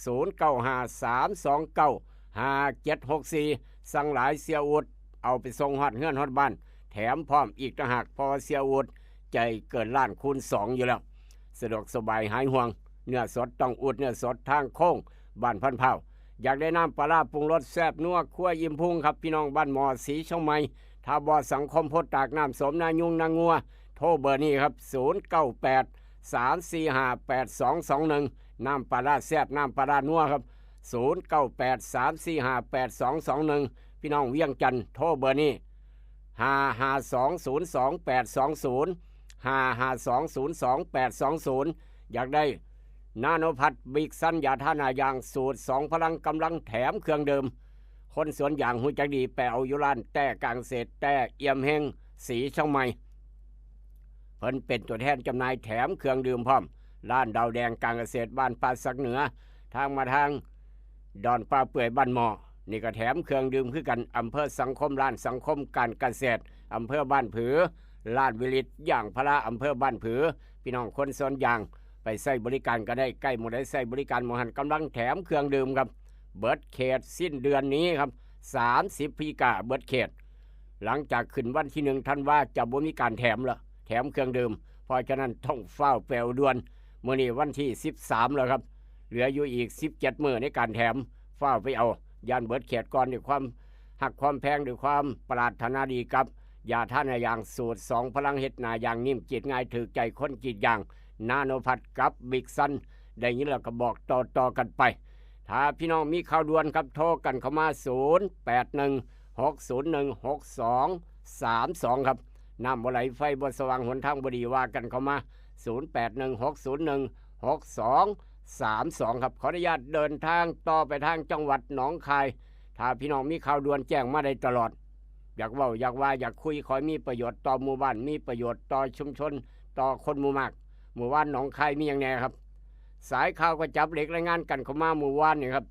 ศูนย์เก้าห้า สามสองเก้า ห้าเจ็ดหกสี่ สั่งหลายเสียอูด เอาไปส่งฮอดเฮือนฮอดบ้าน แถมพร้อมอีกต่างหาก เพราะว่าเสียอูดใจเกินล้านคูณสองอยู่แล้ว สะดวกสบายหายห่วง เนื้อสดต้องอูดเนื้อสดทางโค้งบ้านพันพร้าว อยากได้น้ำปลาร้าปรุงรสแซ่บนัวครัวอิ่มพุงครับ พี่น้องบ้านหมอสีเชียงใหม่ ท่าบ่อสังคมโพธิ์ตาก น้ำสมนายุงนางัว โทรเบอร์นี้ครับ ศูนย์เก้าแปด สามสี่ห้า แปดสองสองหนึ่ง น้ำปลาร้าแซ่บ น้ำปลาร้านัวครับ ศูนย์เก้าแปด สามสี่ห้า แปดสองสองหนึ่ง พี่น้องเวียงจันทน์โทรเบอร์นี้ ห้าห้าสอง ศูนย์สองแปดสองศูนย์ ห้าห้าสอง ศูนย์สองแปดสองศูนย์ อยากได้นาโนพัดบิ๊กซันยาทาหน้ายางสูตรสองพลัง กำลังแถมเครื่องดื่ม คนสวนยางฮู้จักดี ไปเอาอยู่ร้านแต้การเกษตร แต้เอี่ยมเฮง สีเชียงใหม่ เพิ่นเป็นตัวแทนจำหน่ายแถมเครื่องดื่มพร้อม ร้านดาวแดงการเกษตรบ้านป่าสักเหนือ ทางมาทางดอนป่าเปื่อยบ้านหมอ นี่ก็แถมเครื่องดื่มคือกัน อำเภอสังคม ร้านสังคมการเกษตร อำเภอบ้านผือ ร้านวิลิตยางพารา อำเภอบ้านผือ พี่น้องคนสวนยาง ไปใช้บริการก็ได้ ใกล้หม่องใดใช้บริการหม่องหั้น กำลังแถมเครื่องดื่มครับ เบิดเขตสิ้นเดือนนี้ครับ สามสิบพฤศจิกาเบิดเขต หลังจากขึ้นวันที่หนึ่งธันวาจะบ่มีการแถมละ แถมเครื่องดื่ม เพราะฉะนั้นต้องฟ้าวไปเอาด่วน มื้อนี้วันที่สิบสามแล้วครับ เหลืออยู่อีกสิบเจ็ดมื้อในการแถม ฟ้าวไปเอา ย่านเบิดเขตก่อน ด้วยความฮักความแพง ด้วยความปรารถนาดีกับ ยาทาหน้ายางสูตรสองพลัง เฮ็ดหน้ายางนิ่ม กรีดง่าย ถืกใจคนกรีดยาง นาโนพัดกับบิ๊กซัน ได้ยินแล้วก็บอกต่อๆกันไป ถ้าพี่น้องมีข่าวด่วนครับ โทรกันเข้ามา ศูนย์แปดหนึ่ง หกศูนย์หนึ่ง หกสองสามสอง ครับ น้ำบ่ไหล ไฟบ่สว่าง หนทางบ่ดี ว่ากันเข้ามา ศูนย์แปดหนึ่ง หกศูนย์หนึ่ง หกสองสามสอง ครับ ขออนุญาตเดินทางต่อไปทางจังหวัดหนองคาย ถ้าพี่น้องมีข่าวด่วนแจ้งมาได้ตลอด อยากเว้าอยากว่าอยากคุย ขอให้มีประโยชน์ต่อหมู่บ้าน มีประโยชน์ต่อชุมชน ต่อคนหมู่มาก มื้อวานหนองคายมีหยังแหน่ครับ สายข่าวก็จับเหล็กรายงานกันเข้ามามื้อวานนี่ครับ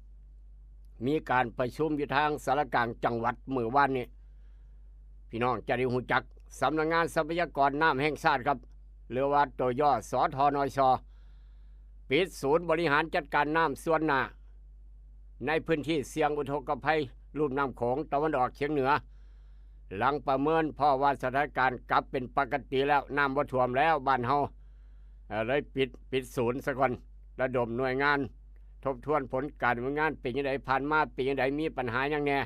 มีการประชุมอยู่ทางสารกลางจังหวัดมื้อวานนี้ พี่น้องจะได้ฮู้จัก สำนักงานทรัพยากรน้ำแห่งชาติครับ หรือว่าตัวย่อ สทนช ปิดศูนย์บริหารจัดการน้ำส่วนหน้า ในพื้นที่เสี่ยงอุทกภัยลุ่มน้ำโขงตะวันออกเฉียงเหนือ หลังประเมินพอว่าสถานการณ์กลับเป็นปกติแล้ว น้ำบ่ท่วมแล้วบ้านเฮา เอ่อ เลยปิด ปิดศูนย์ซะก่อน ระดมหน่วยงาน ทบทวนผลการดำเนินงานเป็นจั่งใด ผ่านมาเป็นจั่งใด มีปัญหาหยังแหน่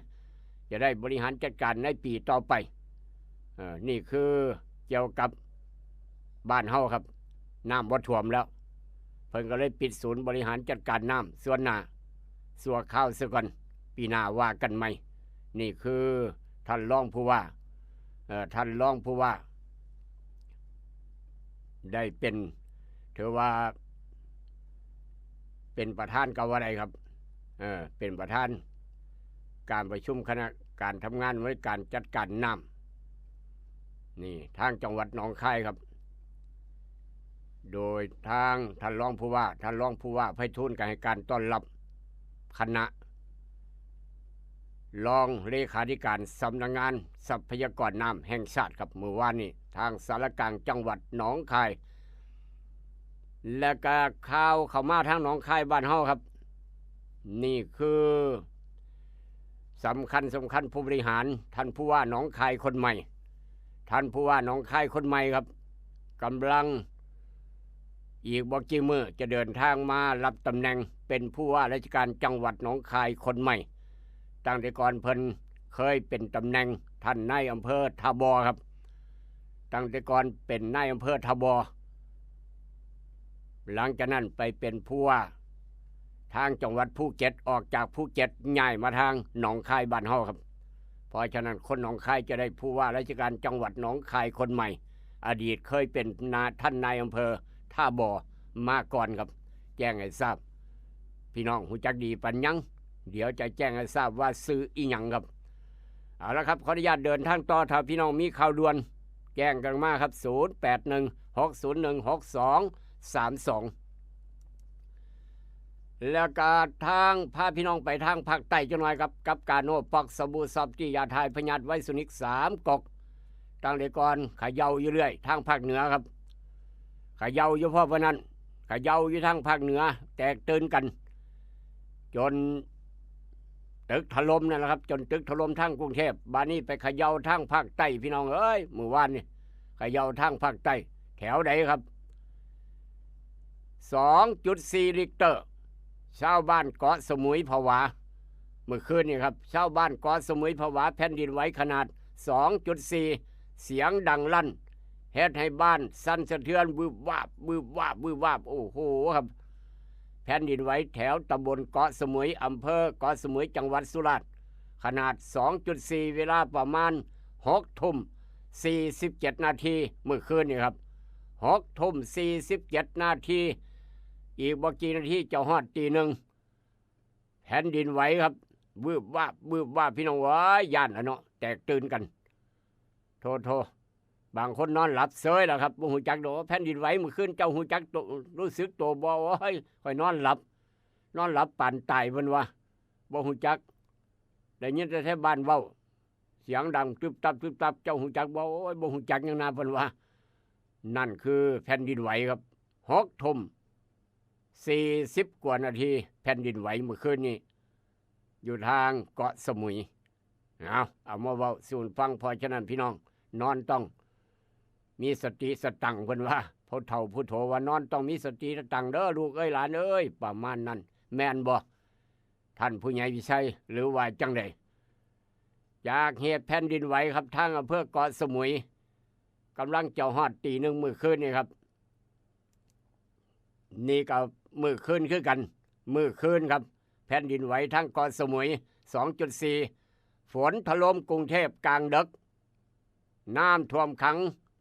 จะได้บริหารจัดการในปีต่อไป เอ่อ นี่คือเกี่ยวกับบ้านเฮาครับ น้ำบ่ท่วมแล้ว เพิ่นก็เลยปิดศูนย์บริหารจัดการน้ำส่วนหน้า ชั่วคราวซะก่อน ปีหน้าว่ากันใหม่ นี่คือท่านรองผู้ว่า เอ่อ ท่านรองผู้ว่า ได้เป็น ถือว่า เป็นประธานก็ว่าได้ครับ เอ่อ เป็นประธานการประชุมคณะการทำงานบริการจัดการน้ำ นี่ทางจังหวัดหนองคายครับ โดยทางท่านรองผู้ว่า ท่านรองผู้ว่าไพฑูรย์ก็ให้การต้อนรับคณะ รองเลขาธิการสำนักงานทรัพยากรน้ำแห่งชาติครับ มื้อวานนี้ทางสารกลางจังหวัดหนองคาย และก็ข่าวเข้ามาทางหนองคายบ้านเฮาครับ นี่คือ สำคัญสำคัญ ผู้บริหาร ท่านผู้ว่าหนองคายคนใหม่ ท่านผู้ว่าหนองคายคนใหม่ครับ กำลัง อีกบ่กี่มื้อจะเดินทางมารับตำแหน่งเป็นผู้ว่าราชการจังหวัดหนองคายคนใหม่ ตั้งแต่ก่อนเพิ่นเคยเป็นตำแหน่งท่านนายอำเภอท่าบ่อครับ ตั้งแต่ก่อนเป็นนายอำเภอท่าบ่อ หลังจากนั้นไปเป็นผู้ว่าทางจังหวัดภูเก็ต ออกจากภูเก็ตย้ายมาทางหนองคายบ้านเฮาครับ เพราะฉะนั้นคนหนองคายจะได้ผู้ว่าราชการจังหวัดหนองคายคนใหม่ อดีตเคยเป็นนา ท่านนายอำเภอท่าบ่อมาก่อนครับ แจ้งให้ทราบ พี่น้องฮู้จักดีปานหยัง เดี๋ยวจะแจ้งให้ทราบว่าชื่ออีหยังครับ เอาละครับ ขออนุญาตเดินทางต่อ ถ้าพี่น้องมีข่าวด่วน แจ้งกันมาครับ ศูนย์แปดหนึ่ง หกศูนย์หนึ่ง หกสองสามสอง แล้วก็ทาง พาพี่น้องไปทางภาคใต้จังหน่อยครับ กับกาโน ปอกสบู่ซอฟตี้ ยาถ่ายพยาธิไวรัสนิกสามก๊อก ตั้งแต่ก่อนเขย่าอยู่เรื่อย ทางภาคเหนือครับ เขย่าอยู่พอปานนั้น เขย่าอยู่ทางภาคเหนือ แตกตื่นกัน จนตึกถล่มนั่นแหละครับ จนตึกถล่มทางกรุงเทพฯ บาดนี้ไปเขย่าทางภาคใต้ พี่น้องเอ้ย มื้อวานนี่ เขย่าทางภาคใต้ แถวใดครับ สองจุดสี่ ริกเตอร์ ชาวบ้านเกาะสมุยผวา เมื่อคืนนี่ครับ ชาวบ้านเกาะสมุยผวา แผ่นดินไหวขนาด สองจุดสี่ เสียงดังลั่น เฮ็ดให้บ้านสั่นสะเทือน วืบวาบ วืบวาบ วืบวาบ โอ้โหครับ แผ่นดินไหวแถวตำบลเกาะสมุย อำเภอเกาะสมุย จังหวัดสุราษฎร์ ขนาด สองจุดสี่ เวลาประมาณ หกทุ่ม สี่สิบเจ็ดนาที เมื่อคืนนี่ครับ หกทุ่ม สี่สิบเจ็ดนาที อีกบ่กี่นาทีจะฮอดตีหนึ่ง แผ่นดินไหวครับ วืบวาบ วืบวาบ พี่น้องเอ้ย ย่านละเนาะ แตกตื่นกัน โท โท บางคนนอนหลับเซยแล้วครับ บ่ฮู้จักดอก แผ่นดินไหวเมื่อคืน เจ้าฮู้จักโต รู้สึกโตบ่ โอ้ย ข้อยนอนหลับ นอนหลับปานตาย เพิ่นว่า บ่ฮู้จัก ได้ยินแต่ไทบ้านเว้า เสียงดังตึบตับ ตึบตับ เจ้าฮู้จักบ่ โอ้ย บ่ฮู้จักหยังนา เพิ่นว่า นั่นคือแผ่นดินไหวครับ หกทุ่ม สี่สิบกว่านาที แผ่นดินไหวเมื่อคืนนี้ อยู่ทางเกาะสมุย เอาเอามาเว้าสู่ฟัง เพราะฉะนั้นพี่น้อง นอนต้องมีสติสตังค์ เพิ่นว่า ผู้เฒ่าผู้โถว่านอนต้องมีสติสตังค์เด้อลูกเอ้ยหลานเอ้ย ประมาณนั้น แม่นบ่ ท่านผู้ใหญ่วิชัย หรือว่าจั่งใด จากเหตุแผ่นดินไหวครับ ทางอำเภอเกาะสมุย กำลังจะฮอดตีหนึ่งมื้อคืนนี่ครับ นี่ก็มื้อคืนคือกัน มื้อคืนครับ แผ่นดินไหวทางเกาะสมุย สองจุดสี่ ฝนถล่มกรุงเทพกลางดึก น้ำท่วมขัง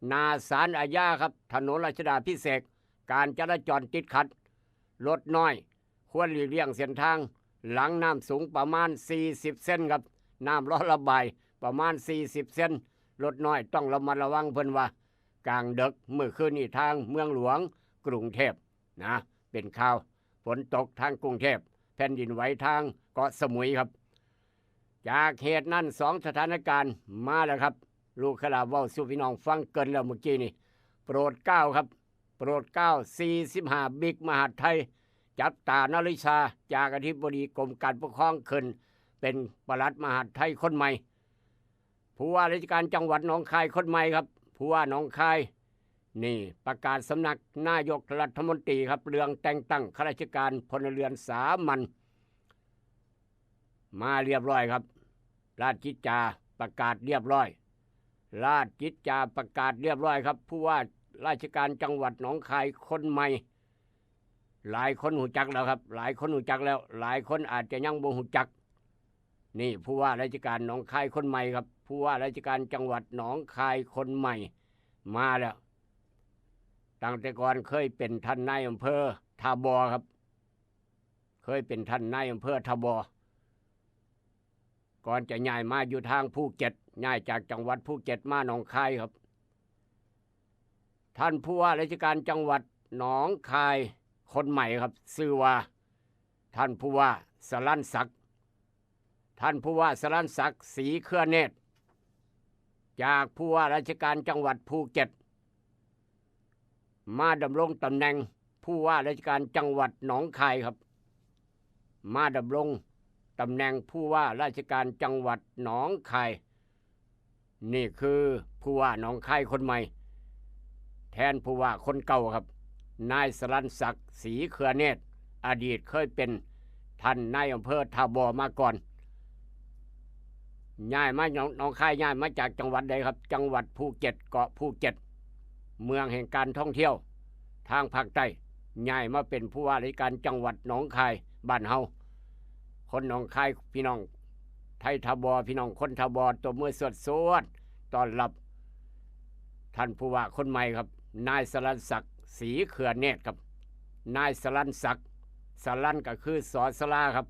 หน้าศาลอาญาครับ ถนนรัชดาภิเษก การจราจรติดขัด รถน้อย ควรหลีกเลี่ยงเส้นทาง หลังน้ำสูงประมาณ สี่สิบ เซนครับ น้ำรอระบายประมาณ สี่สิบ เซน รถน้อยต้องระมัดระวัง เพิ่นว่า กลางดึกมื้อคืนนี้ทางเมืองหลวงกรุงเทพนะ เป็นข่าวฝนตกทางกรุงเทพ แผ่นดินไหวทางเกาะสมุยครับ จากเหตุนั้นสองสถานการณ์มาแล้วครับ ลูกขลาเว้าสู่พี่น้องฟังเกินแล้วเมื่อกี้นี่ โปรดเกล้าครับ โปรดเกล้า สี่สิบห้า บิ๊กมหาดไทย จับตานาริชา จากอธิบดีกรมการปกครองขึ้น เป็นปลัดมหาดไทยคนใหม่ ผู้ว่าราชการจังหวัดหนองคายคนใหม่ครับ ผู้ว่าหนองคาย นี่ประกาศสำนักนายกรัฐมนตรีครับ เรื่องแต่งตั้งข้าราชการพลเรือนสามัญ มาเรียบร้อยครับ ราชกิจจาประกาศเรียบร้อย ราชกิจจาประกาศเรียบร้อยครับ ผู้ว่าราชการจังหวัดหนองคายคนใหม่ หลายคนฮู้จักแล้วครับ หลายคนฮู้จักแล้ว หลายคนอาจจะยังบ่ฮู้จัก นี่ผู้ว่าราชการหนองคายคนใหม่ครับ ผู้ว่าราชการจังหวัดหนองคายคนใหม่ มาแล้ว ตั้งแต่ก่อนเคยเป็นท่านนายอำเภอท่าบ่อครับ เคยเป็นท่านนายอำเภอท่าบ่อ ก่อนจะย้ายมาอยู่ทางภูเก็ต ย้ายจากจังหวัดภูเก็ตมาหนองคายครับ ท่านผู้ว่าราชการจังหวัดหนองคายคนใหม่ครับ ชื่อว่า ท่านผู้ว่าสรัญศักดิ์ ท่านผู้ว่าสรัญศักดิ์ ศรีเครือเนตร จากผู้ว่าราชการจังหวัดภูเก็ต มาดำรงตำแหน่งผู้ว่าราชการจังหวัดหนองคายครับ มาดำรงตำแหน่งผู้ว่าราชการจังหวัดหนองคาย นี่คือผู้ว่าหนองคายคนใหม่ แทนผู้ว่าคนเก่าครับ นายสรัญศักดิ์ ศรีเครือเนตร อดีตเคยเป็นท่านนายอำเภอท่าบ่อมาก่อน ย้ายมาหนอง หนองคาย ย้ายมาจากจังหวัดใดครับ จังหวัดภูเก็ต เกาะภูเก็ต เมืองแห่งการท่องเที่ยวทางภาคใต้ ย้ายมาเป็นผู้ว่าราชการจังหวัดหนองคายบ้านเฮา คนหนองคาย พี่น้องไทยท่าบ่อ พี่น้องคนท่าบ่อ ตบมือสวดๆ ต้อนรับ ท่านผู้ว่าคนใหม่ครับ นายสรัญศักดิ์ ศรีเครือเนตรครับ นายสรัญศักดิ์ สรัญก็คือ สอ สาราครับ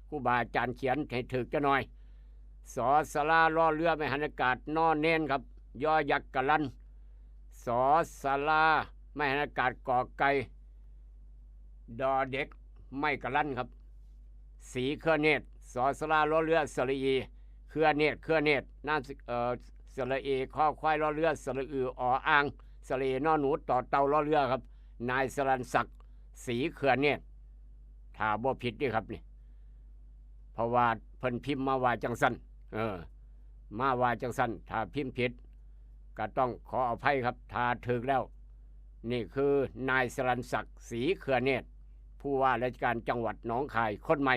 ครูบาอาจารย์เขียนให้ถูกจักหน่อย สอ สารา รอเรือ ไม้หันอากาศ นอ เณรครับ ยอ ยักษ์ กะลัน สอ สารา ไม้หันอากาศ กอ ไก่ ดอ เด็ก ไม้กะลันครับ ศรีเครือเนตร สอ สารา รอเรือ สระอี เครือเนตร เครือเนตร นามสกุล เอ่อ สระเอ คอควาย รอเรือ สระอือ ออ่าง สระเอ นอหนู ต่อเต่า รอเรือครับ นายสรัญศักดิ์ ศรีเครือเนตร ถ้าบ่ผิดเด้ครับนี่ เพราะว่าเพิ่นพิมพ์มาว่าจั่งซั่น เออ มาว่าจั่งซั่น ถ้าพิมพ์ผิด ก็ต้องขออภัยครับ ถ้าถูกแล้ว นี่คือนายสรัญศักดิ์ ศรีเครือเนตร ผู้ว่าราชการจังหวัดหนองคายคนใหม่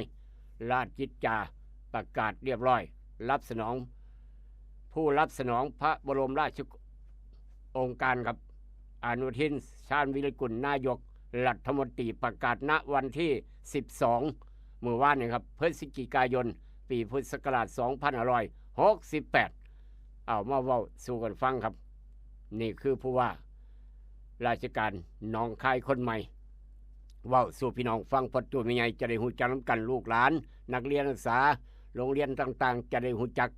ราชกิจจาประกาศเรียบร้อย รับสนอง ผู้รับสนองพระบรมราชโองการครับ อนุทิน ชาญวีรกูล นายกรัฐมนตรี ประกาศณวันที่ สิบสอง มื้อวานนี้ครับ พฤศจิกายน ปีพุทธศักราช สองพันห้าร้อยหกสิบแปด เอามาเว้าสู่กันฟังครับ นี่คือผู้ว่าราชการหนองคายคนใหม่ เว้าสู่พี่น้องฟัง พ่อโตแม่ใหญ่จะได้ฮู้จักนำกัน ลูกหลาน นักเรียนนักศึกษา โรงเรียนต่างๆ จะได้ฮู้จัก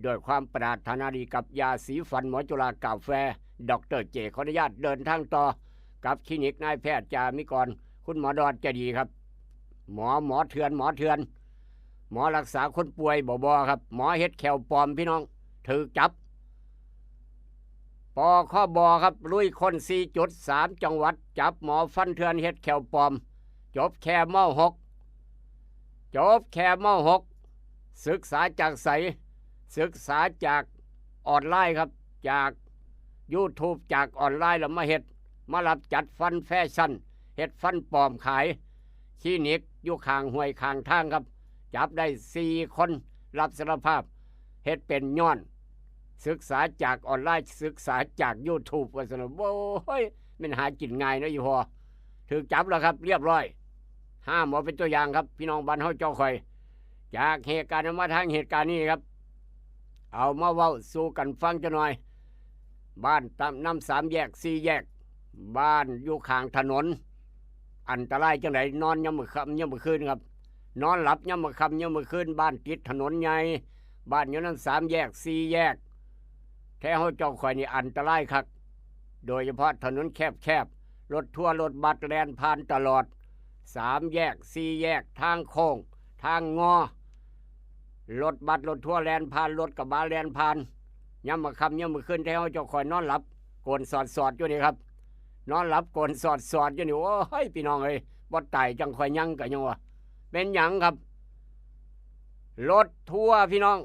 ด้วยความปรารถนาดีกับยาสีฟันหมอจุฬากาแฟ ดอกเตอร์เจ ขออนุญาตเดินทางต่อ กับคลินิกนายแพทย์จามิกร คุณหมอดอนใจดีครับ หมอ หมอเถื่อน หมอเถื่อน หมอรักษาคนป่วย บ่ บ่ครับ หมอเฮ็ดแข้วปลอมพี่น้อง ถูกจับ ปคบครับ ลุยค้น สี่จุด สามจังหวัด จับหมอฟันเถื่อนเฮ็ดแข้วปลอม จบแค่ ม.หก จบแค่ ม.หก ศึกษาจากไส ศึกษาจากออนไลน์ครับ จาก YouTube จากออนไลน์แล้วมาเฮ็ด มารับจัดฟันแฟชั่น เฮ็ดฟันปลอมขาย คลินิกอยู่ข้างห้วยข้างทางครับ จับได้สี่คน รับสารภาพ เฮ็ดเป็นย้อน ศึกษาจากออนไลน์ ศึกษาจาก YouTube ว่าซั่นน่ะ โอ้ย แม่นหากินง่ายเนาะอีพ่อ ถูกจับแล้วครับ เรียบร้อย ห้ามเอาเป็นตัวอย่างครับ พี่น้องบ้านเฮาเจ้าข่อย จากเหตุการณ์นั้นมาทางเหตุการณ์นี้ครับ เอามาเว้าสู่กันฟังจักหน่อย บ้านตามนำสามแยกสี่แยก บ้านอยู่ข้างถนน อันตรายจังได๋ นอนยามมื้อค่ำยามมื้อคืนครับ นอนหลับยามมื้อค่ำยามมื้อคืน บ้านติดถนนใหญ่ บ้านอยู่นำสามแยกสี่แยก แท้เฮาเจ้าข่อยนี่อันตรายคัก โดยเฉพาะถนนแคบๆ รถทัวร์รถบัสแล่นผ่านตลอด สามแยกสี่แยก ทางโค้ง ทางงอ รถบัสรถทัวร์แล่นผ่าน รถกระบะแล่นผ่าน ยามมื้อค่ำยามมื้อคืน แท้เฮาเจ้าข่อยนอนหลับโกนสอดๆ อยู่นี่ครับ นอนหลับโกนสอดๆ อยู่นี่ โอ้ย พี่น้องเอ้ย บ่ตายจั่งข่อยยังกะยังว่า เป็นหยังครับ รถทัวร์พี่น้อง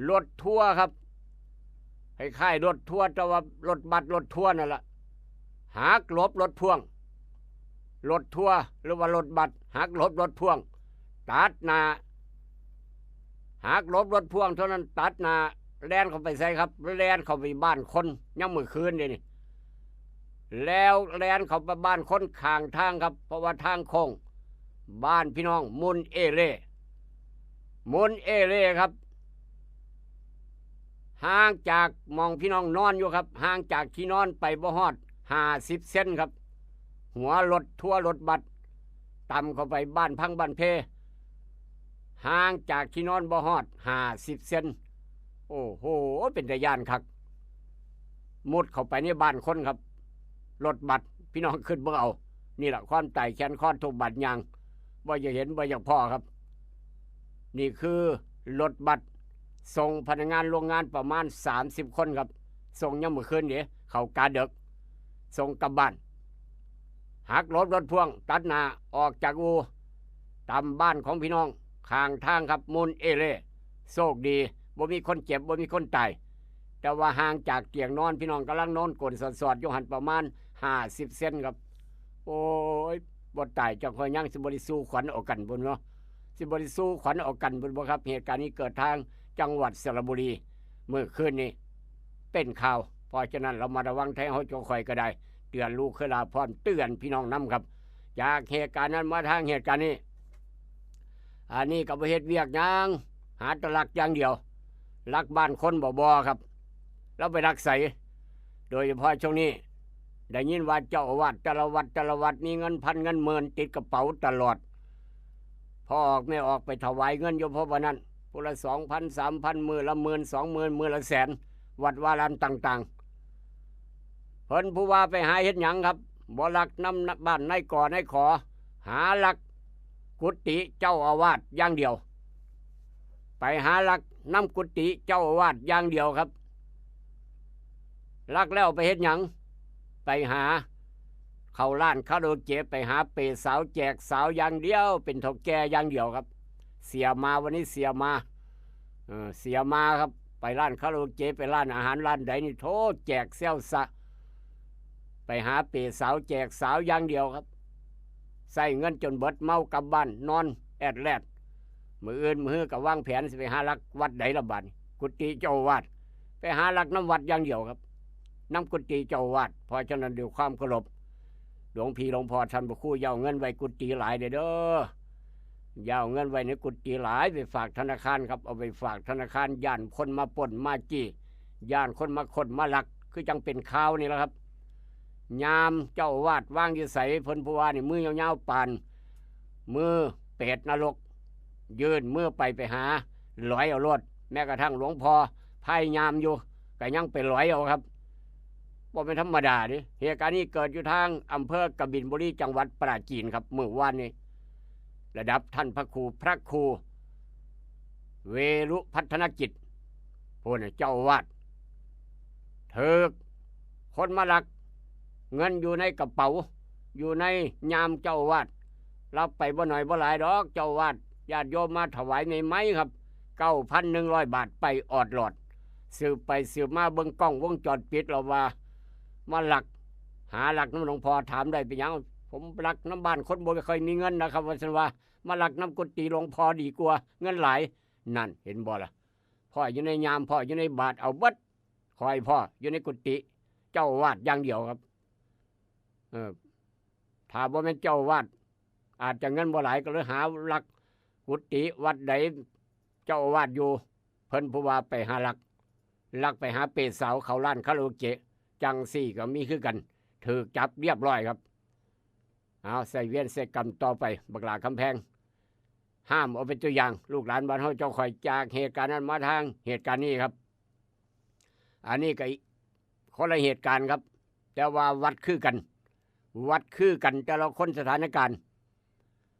รถทัวร์ครับ คล้ายๆ รถทัวร์ แต่ว่ารถบัสรถทัวร์นั่นล่ะ หักหลบรถพ่วง รถทัวร์หรือว่ารถบัส หักหลบรถพ่วง ตัดหน้า หักหลบรถพ่วงเท่านั้น ตัดหน้า แล่นเข้าไปไสครับ แล่นเข้าไปบ้านคน ยามมื้อคืนเด้นี่ แล้วแล่นเข้าไปบ้านคนข้างทางครับ เพราะว่าทางโค้ง บ้านพี่น้องมุนเอเล่ มุนเอเล่ครับ ห่างจากหม่องพี่น้องนอนอยู่ครับ ห่างจากที่นอนไปบ่ฮอดห้าสิบเซนครับ หัวรถทัวร์รถบัส ต่ำเข้าไปบ้านพังบ้านเพ ห่างจากที่นอนบ่ฮอดห้าสิบเซน โอ้โห เป็นตาย้านคัก มุดเข้าไปในบ้านคนครับ รถบัส พี่น้องคิดเบิ่งเอา นี่ล่ะความตายแขนคอทุกข์บาดยาง บ่อยากเห็นบ่อยากพ้อครับ นี่คือรถบัส ส่งพนักงานโรงงานประมาณสามสิบคนครับ ส่งยามมื้อคืนเด้ เข้ากะดึก ส่งกลับบ้าน หักหลบรถพ่วง ตัดหน้า ออกจากอู่ ตำบ้านของพี่น้อง ข้างทางครับ มุนเอเล่ โชคดี บ่มีคนเจ็บ บ่มีคนตาย แต่ว่าห่างจากเตียงนอน พี่น้องกำลังนอนโกนสอดๆ อยู่หั่นประมาณห้าสิบเซนครับ โอ้ย บ่ตายจั่งข่อยยัง สิบ่ได้สู่ขวัญเอากันบุ้นเนาะ สิบ่ได้สู่ขวัญเอากันบุ้นบ่ครับ เหตุการณ์นี้เกิดทางจังหวัดสระบุรี มื้อคืนนี้ เป็นข่าว เพราะฉะนั้นระมัดระวังแท้เฮาเจ้าข่อยก็ได้ เตือนลูกเคยลาพร้อม เตือนพี่น้องนำครับ จากเหตุการณ์นั้นมาทางเหตุการณ์นี้ อันนี้ก็บ่เฮ็ดเวียกหยัง หาแต่ลักอย่างเดียว ลักบ้านคนบ่ บ่ครับ ลาวไปลักไส โดยเฉพาะช่วงนี้ ได้ยินว่าเจ้าอาวาสแต่ละวัดแต่ละวัดมีเงินพันเงินหมื่นติดกระเป๋าตลอด พ่อออกแม่ออกไปถวายเงินอยู่ เพราะว่านั้น ผู้ละสองพัน สามพัน มื้อละหมื่น สองหมื่น มื้อละแสน วัดวารามต่างๆ เพิ่นผู้ว่าไปหาเฮ็ดหยังครับ บ่ลักนำบ้านนายก่อนายขอ หาลักกุฏิเจ้าอาวาสอย่างเดียว ไปหาลักนำกุฏิเจ้าอาวาสอย่างเดียวครับ ลักแล้วไปเฮ็ดหยัง ไปหา เข้าร้านคาราโอเกะ ไปหาเปย์สาวแจกสาวอย่างเดียว เป็นเฒ่าแก่อย่างเดียวครับ เสียมาวันนี้เสียมา เออ เสียมาครับ ไปร้านคาราโอเกะ ไปร้านอาหารร้านใดนี่ โธ่ แจกแซวซะ ไปหาเปย์สาวแจกสาวอย่างเดียวครับ ใช้เงินจนเบิด เมากลับบ้านนอนแอดแลด มื้ออื่นมื้อฮือก็วางแผนสิไปหาลักวัดใดละบาดนี้ กุฏิเจ้าอาวาส ไปหาลักนำวัดอย่างเดียวครับ นำกุฏิเจ้าอาวาส เพราะฉะนั้นด้วยความเคารพ หลวงพี่หลวงพ่อท่านพระครู อย่าเอาเงินไว้กุฏิหลายเด้อ อย่าเอาเงินไว้ในกุฏิหลาย ไปฝากธนาคารครับ เอาไปฝากธนาคาร ย้านคนมาปล้นมาจี้ ย้านคนมาค้นมาลัก คือจั่งเป็นข่าวนี่ล่ะครับ ยามเจ้าอาวาสวางอยู่ไส เพิ่นผู้ว่านี่มือยาวๆปาน มือเปรตนรก ยื่นมือไป ไปหาหลอยเอาโลด แม้กระทั่งหลวงพ่อพยายามอยู่ ก็ยังไปหลอยเอาครับ บ่แม่นธรรมดาเด้ เหตุการณ์นี้เกิดอยู่ทางอำเภอกบินบุรี จังหวัดปราจีนครับ มื้อวานนี้ ระดับท่านพระครู พระครู เวรุพัฒนกิจ พู้นน่ะ เจ้าอาวาส ถูกคนมาลัก เงินอยู่ในกระเป๋า อยู่ในยามเจ้าอาวาส รับไปบ่น้อยบ่หลายดอก เจ้าอาวาส ญาติโยมมาถวายใหม่ๆครับ เก้าพันหนึ่งร้อยบาทไปออดหลอด สืบไปสืบมาเบิ่งกล้องวงจรปิดแล้วว่า มาลัก หาลักนำหลวงพ่อ ถามได้เป็นหยัง ผมลักนำบ้านคนบ่ค่อยมีเงินนะครับ ว่าซั่นว่า มาลักนำกุฏิหลวงพ่อดีกว่า เงินหลาย นั่นเห็นบ่ล่ะ พ่ออยู่ในยาม พ่ออยู่ในบาท เอาเบิด คอยพ่ออยู่ในกุฏิ เจ้าอาวาสอย่างเดียวครับ เออ ถ้าบ่แม่นเจ้าอาวาส อาจจะเงินบ่หลาย ก็เลยหาลักกุฏิวัดใดเจ้าอาวาสอยู่ เพิ่นผู้ว่าไปหาลัก ลักไปหาเปย์สาวเข้าร้านคาราโอเกะ จั่งซี้ก็มีคือกัน ถูกจับเรียบร้อยครับ เอาใส่เวรใส่กรรมต่อไป บักหล้าคำแพง ห้ามเอาเป็นตัวอย่าง ลูกหลานบ้านเฮาเจ้าข้อย จากเหตุการณ์นั้นมาทางเหตุการณ์นี้ครับ อันนี้ก็อีกคนละเหตุการณ์ครับ แต่ว่าวัดคือกัน วัดคือกัน แต่ละคนสถานการณ์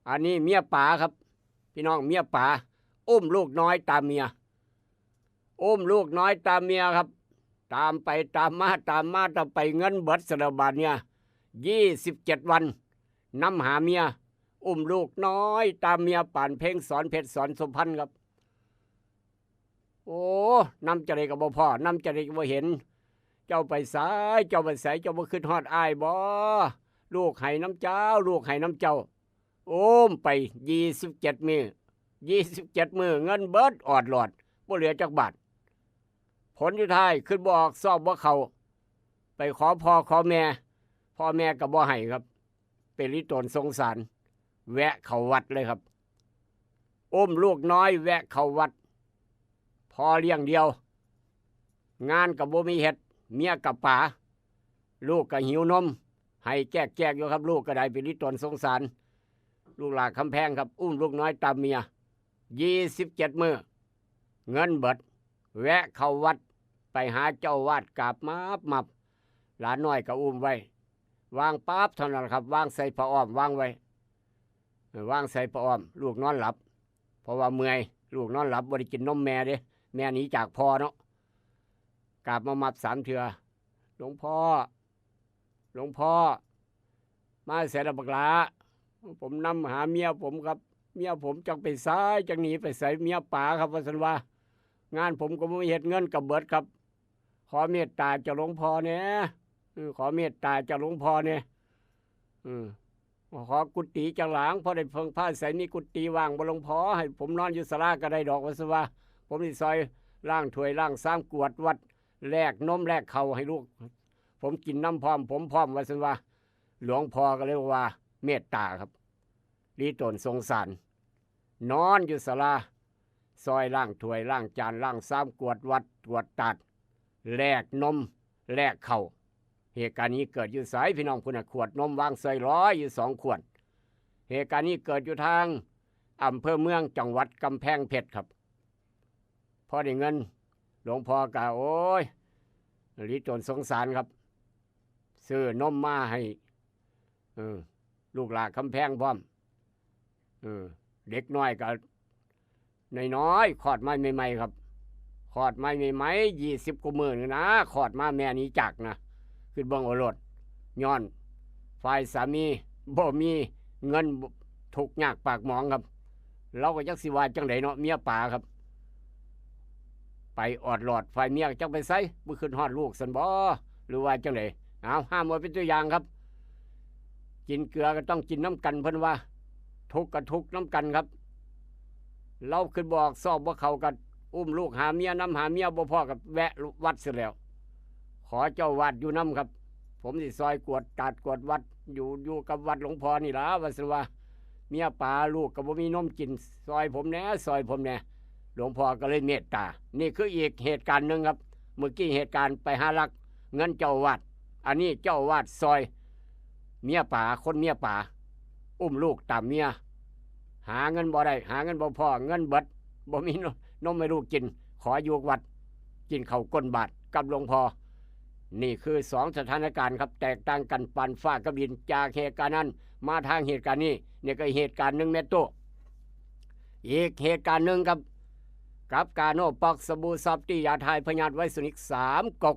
อันนี้เมียป๋าครับ พี่น้อง เมียป๋า อุ้มลูกน้อยตามเมีย อุ้มลูกน้อยตามเมียครับ ตามไปตามมา ตามมาตามไป เงินเบิดสารบาทเนี่ย ยี่สิบเจ็ดวัน นำหาเมีย อุ้มลูกน้อยตามเมีย ปานเพ็ง สอนเพชร สอนสุพรรณครับ โอ้ นำจั่งใดก็บ่พ้อ นำจั่งใดก็บ่เห็น เจ้าไปไส เจ้าไปไส เจ้าบ่คิดฮอดอ้ายบ่ ลูกให้นำเจ้า ลูกให้นำเจ้า โอ้มไป ยี่สิบเจ็ดมื้อ ยี่สิบเจ็ดมื้อ เงินเบิดออดหลอด บ่เหลือจักบาท ผลสุดท้ายคิดบ่ออก สอบบ่เข้า ไปขอพ่อขอแม่ พ่อแม่ก็บ่ให้ครับ เป็นลิตนสงสาร แวะเข้าวัดเลยครับ อุ้มลูกน้อยแวะเข้าวัด พ่อเลี้ยงเดี่ยว งานก็บ่มีเฮ็ด เมียก็ป๋า ลูกก็หิวนม ไห้แจ๊กๆอยู่ครับ ลูกก็ได้ เป็นลิตนสงสาร ลูกหล้าคำแพงครับ อุ้มลูกน้อยตามเมีย ยี่สิบเจ็ดมื้อ เงินเบิด แวะเข้าวัด ไปหาเจ้าอาวาสกราบมับมับ หลานน้อยก็อุ้มไว้ วางปั๊บเท่านั้นครับ วางใส่ผ้าอ้อมวางไว้ วางใส่ผ้าอ้อม ลูกนอนหลับ เพราะว่าเมื่อย ลูกนอนหลับ บ่ได้กินนมแม่เด้ แม่หนีจากพ่อเนาะ กราบมามับสามเทื่อ หลวงพ่อ หลวงพ่อ มาไสล่ะบักหล้า ผมนำหาเมียผมครับ เมียผมจักไปไส จักหนีไปไส เมียป๋าครับ ว่าซั่นว่า งานผมก็บ่มีเฮ็ด เงินก็เบิดครับ ขอเมตตาจากหลวงพ่อแหน่ เออ ขอเมตตาจากหลวงพ่อแหน่ เออ ขอกุฏิจักหลัง พอได้เพิ่งพาอาศัย มีกุฏิว่างบ่หลวงพ่อ ให้ผมนอนอยู่ศาลาก็ได้ดอก ว่าซั่นว่า ผมสิซอยล้างถ้วยล้างชาม กวาดวัด แลกนมแลกข้าวให้ลูก ผมกินนำพร้อม ผมพร้อม ว่าซั่นว่า หลวงพ่อก็เลยว่า เมตตาครับ ลิตนสงสาร นอนอยู่ศาลา ซอยล้างถ้วยล้างจานล้างชาม กวาดวัดกวาดตาด แลกนมแลกข้าว เหตุการณ์นี้เกิดอยู่ไสพี่น้อง พุ้นน่ะ ขวดนมวางซอยลอยอยู่สองขวด เหตุการณ์นี้เกิดอยู่ทางอำเภอเมือง จังหวัดกำแพงเพชรครับ พอได้เงิน หลวงพ่อก็ โอ้ย ลิตนสงสารครับ ซื้อนมมาให้ เออ ลูกหล้าคำแพงพร้อม เออ เด็กน้อยก็น้อยๆ คลอดมาใหม่ๆครับ คลอดมาใหม่ๆ ยี่สิบกว่ามื้อนี่นะ คลอดมาแม่หนีจากนะ คิดเบิ่งเอาโลด ย้อนฝ่ายสามีบ่มีเงิน ทุกข์ยากปากหมองครับ ลาวก็จักสิว่าจั่งใดเนาะ เมียป๋าครับ ไปออดหลอด ฝ่ายเมียก็จักไปไส บ่คิดฮอดลูกซั่นบ่ หรือว่าจั่งใด เอา ห้ามเอาเป็นตัวอย่างครับ กินเกลือก็ต้องกินนำกัน เพิ่นว่า ทุกข์ก็ทุกข์นำกันครับ ลาวคิดบ่ออก สอบบ่เข้าก็อุ้มลูกหาเมีย นำหาเมียบ่พ้อก็แวะวัดซะแล้ว ขอเจ้าอาวาสอยู่นำครับ ผมสิซอยกวาดตาดกวาดวัด อยู่ อยู่กับวัดหลวงพ่อนี่ล่ะ ว่าซั่นว่า เมียป๋า ลูกก็บ่มีนมกิน ซอยผมแหน่ ซอยผมแหน่ หลวงพ่อก็เลยเมตตา นี่คืออีกเหตุการณ์หนึ่งครับ เมื่อกี้เหตุการณ์ไปหาลักเงินเจ้าอาวาส อันนี้เจ้าอาวาสซอย เมียป๋า คนเมียป๋า อุ้มลูกตามเมีย หาเงินบ่ได้ หาเงินบ่พ้อ เงินเบิด บ่มีนม นมให้ลูกกิน ขออยู่วัด กินข้าวก้นบาตรกับหลวงพ่อ นี่คือสองสถานการณ์ครับ แตกต่างกันปานฟ้ากับดิน จากเหตุการณ์นั้นมาทางเหตุการณ์นี้ นี่ก็เหตุการณ์หนึ่ง แม่ตู้ อีกเหตุการณ์หนึ่งครับ กับกาโน่ ป๊อก สบู่ ซอฟตี้ ยาถ่ายพยาธิไวสนิก สามก๊อก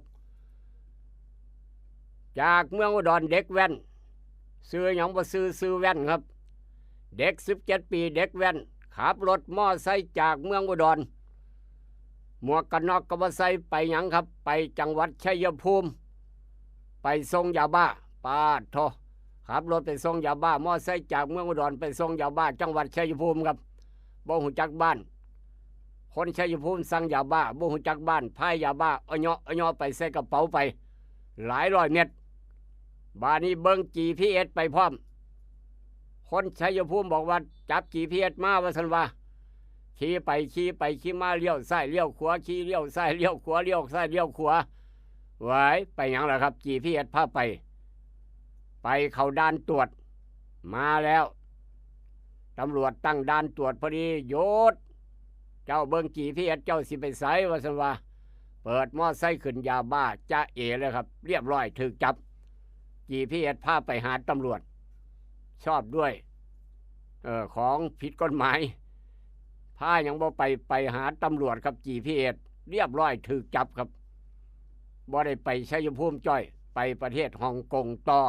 จากเมืองอุดร เด็กแว่น ชื่อหยังบ่ชื่อ ชื่อแว่นครับ เด็กสิบเจ็ดปี เด็กแว่น ขับรถมอไซค์จากเมืองอุดร หมวกกันน็อกก็บ่ใส่ ไปหยังครับ ไปจังหวัดชัยภูมิ ไปส่งยาบ้า ปาดโท ขับรถไปส่งยาบ้า มอไซค์จากเมืองอุดรไปส่งยาบ้า จังหวัดชัยภูมิครับ บ่ฮู้จักบ้าน คนชัยภูมิสั่งยาบ้า บ่ฮู้จักบ้าน พายยาบ้า เอาเหยาะเอาเหยาะไปใส่กระเป๋าไป หลายร้อยเม็ด บาดนี้เบิ่ง จีพีเอส ไปพร้อม คนชัยภูมิบอกว่า "จับ จีพีเอส มา" ว่าซั่นว่า ขี่ไปขี่ไปขี่มา เลี้ยวซ้ายเลี้ยวขวา ขี่เลี้ยวซ้ายเลี้ยวขวา เลี้ยวซ้ายเลี้ยวขวา หวาย ไปหยังล่ะครับ จีพีเอส พาไป ไปเข้าด่านตรวจ มาแล้ว ตำรวจตั้งด่านตรวจพอดี "หยุด เจ้าเบิ่ง จีพีเอส เจ้าสิไปไส" ว่าซั่นว่า เปิดมอไซค์ขึ้น ยาบ้าจ๊ะเอ๋เลยครับ เรียบร้อย ถูกจับ จีพีเอส พาไปหาตำรวจ ชอบด้วย เอ่อ ของผิดกฎหมาย พาหยังบ่ไป ไปหาตำรวจครับ จีพีเอส เรียบร้อย ถูกจับครับ บ่ได้ไปชัยภูมิจ้อย ไปประเทศฮ่องกงต่อ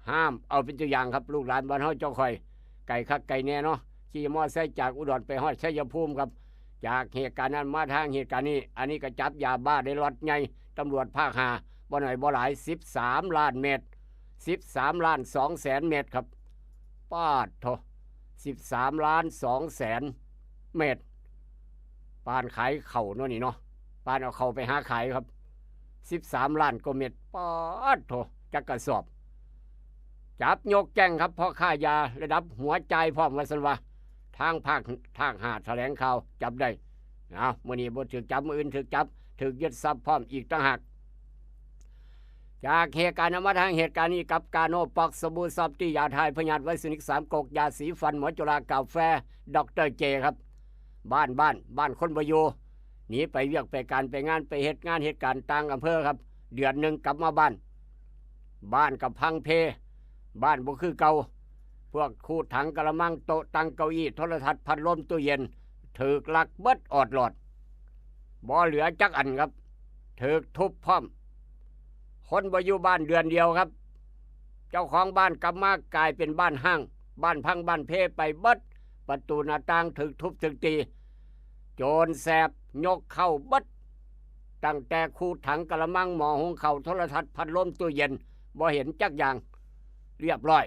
ห้ามเอาเป็นตัวอย่างครับ ลูกหลานบ้านเฮาเจ้าคอย ไกลคักไกลแน่เนาะ ขี่มอไซค์จากอุดรไปฮอดชัยภูมิครับ จากเหตุการณ์นั้นมาทางเหตุการณ์นี้ อันนี้ก็จับยาบ้าได้ล็อตใหญ่ ตำรวจภาคห้า บ่น้อยบ่หลาย สิบสามล้านเม็ด สิบสามล้านสองแสนเม็ดครับ ปาดโท สิบสามล้านสองแสนเม็ด ปานขายข้าวเนาะนี่เนาะ ปานเอาข้าวไปหาขายครับ สิบสามล้านกว่าเม็ด ปาดโท จักกระสอบ จับยกแก๊งครับ พ่อค้ายาระดับหัวใจพร้อม ว่าซั่นว่า ทางภาค ภาคห้า แถลงข่าว จับได้ เอา มื้อนี้บ่ถูกจับ มื้ออื่นถูกจับ ถูกยึดทรัพย์พร้อมอีกต่างหาก จากเหตุการณ์นั้นมาทางเหตุการณ์นี้ กับกาโน ปอก สบู่ ซอฟตี้ ยาถ่ายพยาธิ ไวสนิก สามก๊ก ยาสีฟัน หมอจุฬา กาแฟ ด็อกเตอร์เจ ครับ บ้าน บ้าน บ้านคนบ่อยู่ หนีไปเวียกไปการไปงาน ไปเฮ็ดงานเฮ็ดการต่างอำเภอครับ เดือนหนึ่งกลับมาบ้าน บ้านก็พังเพ บ้านบ่คือเก่า พวกคูถังกะละมัง โต๊ะตังเก้าอี้ โทรทัศน์ พัดลม ตู้เย็น ถูกลักเบิดออดลอด บ่เหลือจักอันครับ ถูกทุบพร้อม คนบ่อยู่บ้านเดือนเดียวครับ เจ้าของบ้านกลับมากลายเป็นบ้านฮ้าง บ้านพังบ้านเพไปเบิด ประตูหน้าต่างถูกทุบถูกตี โจรแสบยกเข้าเบิด ตั้งแต่คูถังกะละมัง หม้อหุงข้าว โทรทัศน์ พัดลม ตู้เย็น บ่เห็นจักอย่าง เรียบร้อย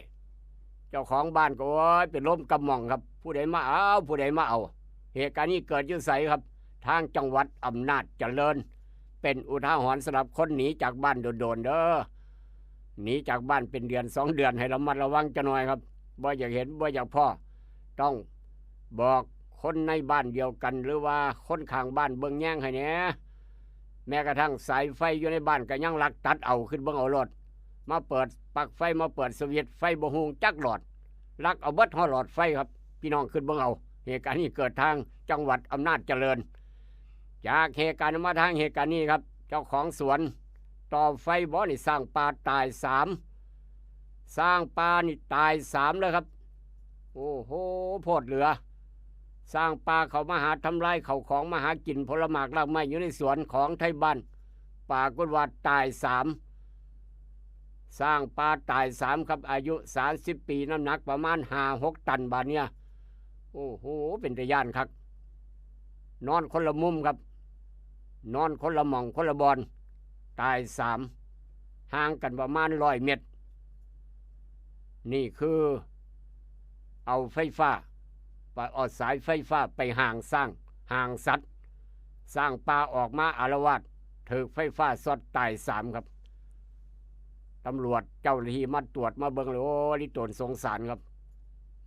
เจ้าของบ้านก็ โอ้ย เป็นลมกำหม่องครับ ผู้ใดมาเอา ผู้ใดมาเอา เหตุการณ์นี้เกิดอยู่ไสครับ ทางจังหวัดอำนาจเจริญ เป็นอุทาหรณ์สำหรับคนหนีจากบ้านโดนๆเด้อ หนีจากบ้านเป็นเดือนสองเดือน ให้ระมัดระวังจักหน่อยครับ บ่อยากเห็น บ่อยากพ้อ ต้องบอกคนในบ้านเดียวกัน หรือว่าคนข้างบ้านเบิ่งแยงให้แหน่ แม้กระทั่งสายไฟอยู่ในบ้านก็ยังลักตัดเอา ขึ้นเบิ่งเอาโลด มาเปิดปลั๊กไฟ มาเปิดสวิตช์ไฟ บ่ฮู้จักหลอด ลักเอาเบิดฮอดหลอดไฟครับ พี่น้องขึ้นเบิ่งเอา เหตุการณ์นี้เกิดทางจังหวัดอำนาจเจริญ จากเหตุการณ์มาทางเหตุการณ์นี้ครับ เจ้าของสวนต่อไฟบ่นี่ สร้างปลาตายสาม สร้างปลานี่ตายสามเลยครับ โอ้โห โพดเหลือ สร้างปลาเข้ามาหาทำลายข้าวของ มาหากินผลหมากรากไม้อยู่ในสวนของไทบ้าน ปรากฏว่าตายสาม สร้างปลาตายสามครับ อายุสามสิบปี น้ำหนักประมาณห้าหกตัน บาดเนี่ย โอ้โห เป็นตาย้านคัก นอนคนละมุมครับ นอนคนละหม่องคนละบอน ตายสาม ห่างกันประมาณร้อยเมตร นี่คือ เอาไฟฟ้า ไปเอาสายไฟฟ้าไปห่างสร้าง ห่างสัตว์ สร้างปลาออกมาอาละวาด ถูกไฟฟ้าช็อตตายสามครับ ตำรวจเจ้าหน้าที่มาตรวจมาเบิ่งเลย โอ้ ลิตนสงสารครับ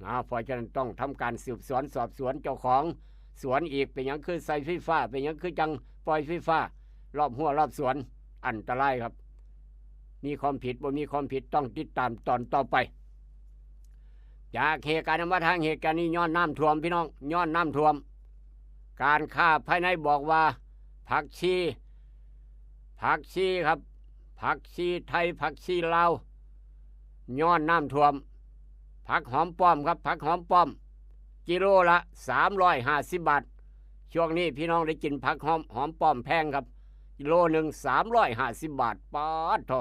นะ เพราะฉะนั้นต้องทำการสืบสวนสอบสวนเจ้าของสวนอีก เป็นหยังคือใส่ไฟฟ้า เป็นหยังคือจังปล่อยไฟฟ้ารอบหัวรอบสวน อันตรายครับ มีความผิดบ่มีความผิด ต้องติดตามตอนต่อไป จากเหตุการณ์มาทางเหตุการณ์นี้ ย้อนน้ำท่วมพี่น้อง ย้อนน้ำท่วม การค้าภายในบอกว่า ผักชี ผักชีครับ ผักชีไทย ผักชีลาว ย้อนน้ำท่วม ผักหอมป้อมครับ ผักหอมป้อม กิโลละสามร้อยห้าสิบบาท ช่วงนี้พี่น้องได้กินผักหอม หอมป้อมแพงครับ กิโลหนึ่งสามร้อยห้าสิบบาท ปาดโท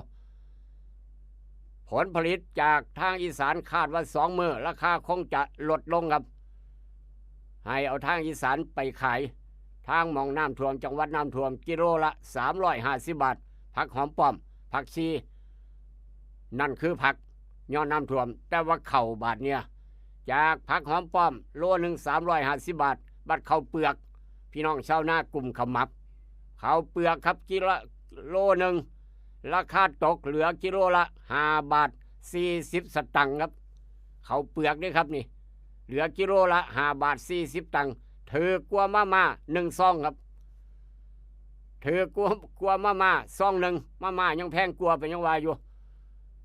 ผลผลิตจากทางอีสานคาดว่าสองมื้อราคาคงจะลดลงครับ ให้เอาทางอีสานไปขาย ทางหม่องน้ำท่วม จังหวัดน้ำท่วม กิโลละสามร้อยห้าสิบบาท ผักหอมป้อม ผักชี นั่นคือผัก ย้อนน้ำท่วม แต่ว่าข้าวบาดเนี่ย จากผักหอมป้อม โลหนึ่งสามร้อยห้าสิบบาท บัดข้าวเปลือก พี่น้องชาวนากุมขมับ ข้าวเปลือกครับ กิโล โลหนึ่ง ราคาตกเหลือกิโลละห้าบาทสี่สิบสตางค์ครับ ข้าวเปลือกนี่ครับนี่ เหลือกิโลละห้าบาทสี่สิบตังค์ ถือกว่ามาม่าหนึ่งซองครับ ถือกว่า กว่ามาม่าซองหนึ่ง มาม่ายังแพงกว่า เป็นยังว่าอยู่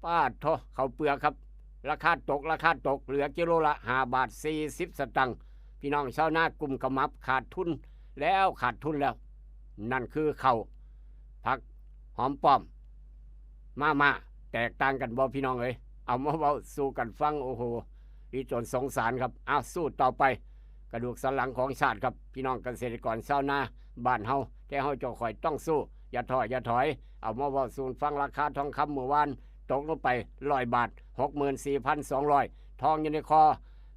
ปาดโท ข้าวเปลือกครับ ราคาตก ราคาตก เหลือกิโลละห้าบาทสี่สิบสตางค์ พี่น้องชาวนากุมขมับ ขาดทุนแล้ว ขาดทุนแล้ว นั่นคือข้าว ผักหอมป้อม มาม่า แตกต่างกันบ่พี่น้องเอ้ย เอามาเว้าสู่กันฟัง โอ้โห อีจนสงสารครับ เอาสู้ต่อไป กระดูกสันหลังของชาติครับ พี่น้องเกษตรกรชาวนาบ้านเฮา แต่เฮาเจ้าข่อยต้องสู้ อย่าท้ออย่าถอย เอามาเว้าสู่ฟัง ราคาทองคำมื้อวาน ตกลงไปร้อยบาท หกหมื่นสี่พันสองร้อย ทองอยู่ในคอ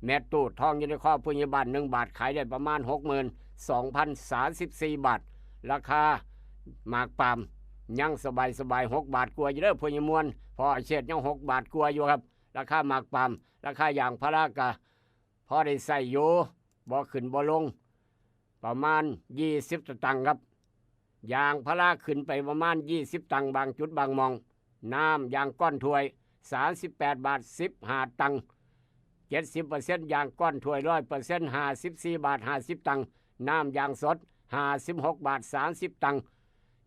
แม่ตู้ ทองอยู่ในคอผู้ใหญ่บ้าน หนึ่งบาทขายได้ประมาณหกหมื่นสองพันสามสิบสี่บาท ราคาหมากปาล์มยังสบายสบาย หกบาทกว่าอยู่เด้อผู้ใหญ่มวล พอเชษยังหกบาทกว่าอยู่ครับ ราคาหมากปาล์ม ราคายางพาราก็พอได้ใช้อยู่ บ่ขึ้นบ่ลง ประมาณยี่สิบสตางค์ครับ ยางพาราขึ้นไปประมาณยี่สิบตังค์ บางจุดบางหม่อง น้ำยางก้อนถ้วย สามสิบแปดบาทสิบห้าตังค์ เจ็ดสิบเปอร์เซ็นต์ ยางก้อนถ้วย ร้อยเปอร์เซ็นต์ ห้าสิบสี่บาทห้าสิบตังค์ น้ำยางสด ห้าสิบหกบาทสามสิบตังค์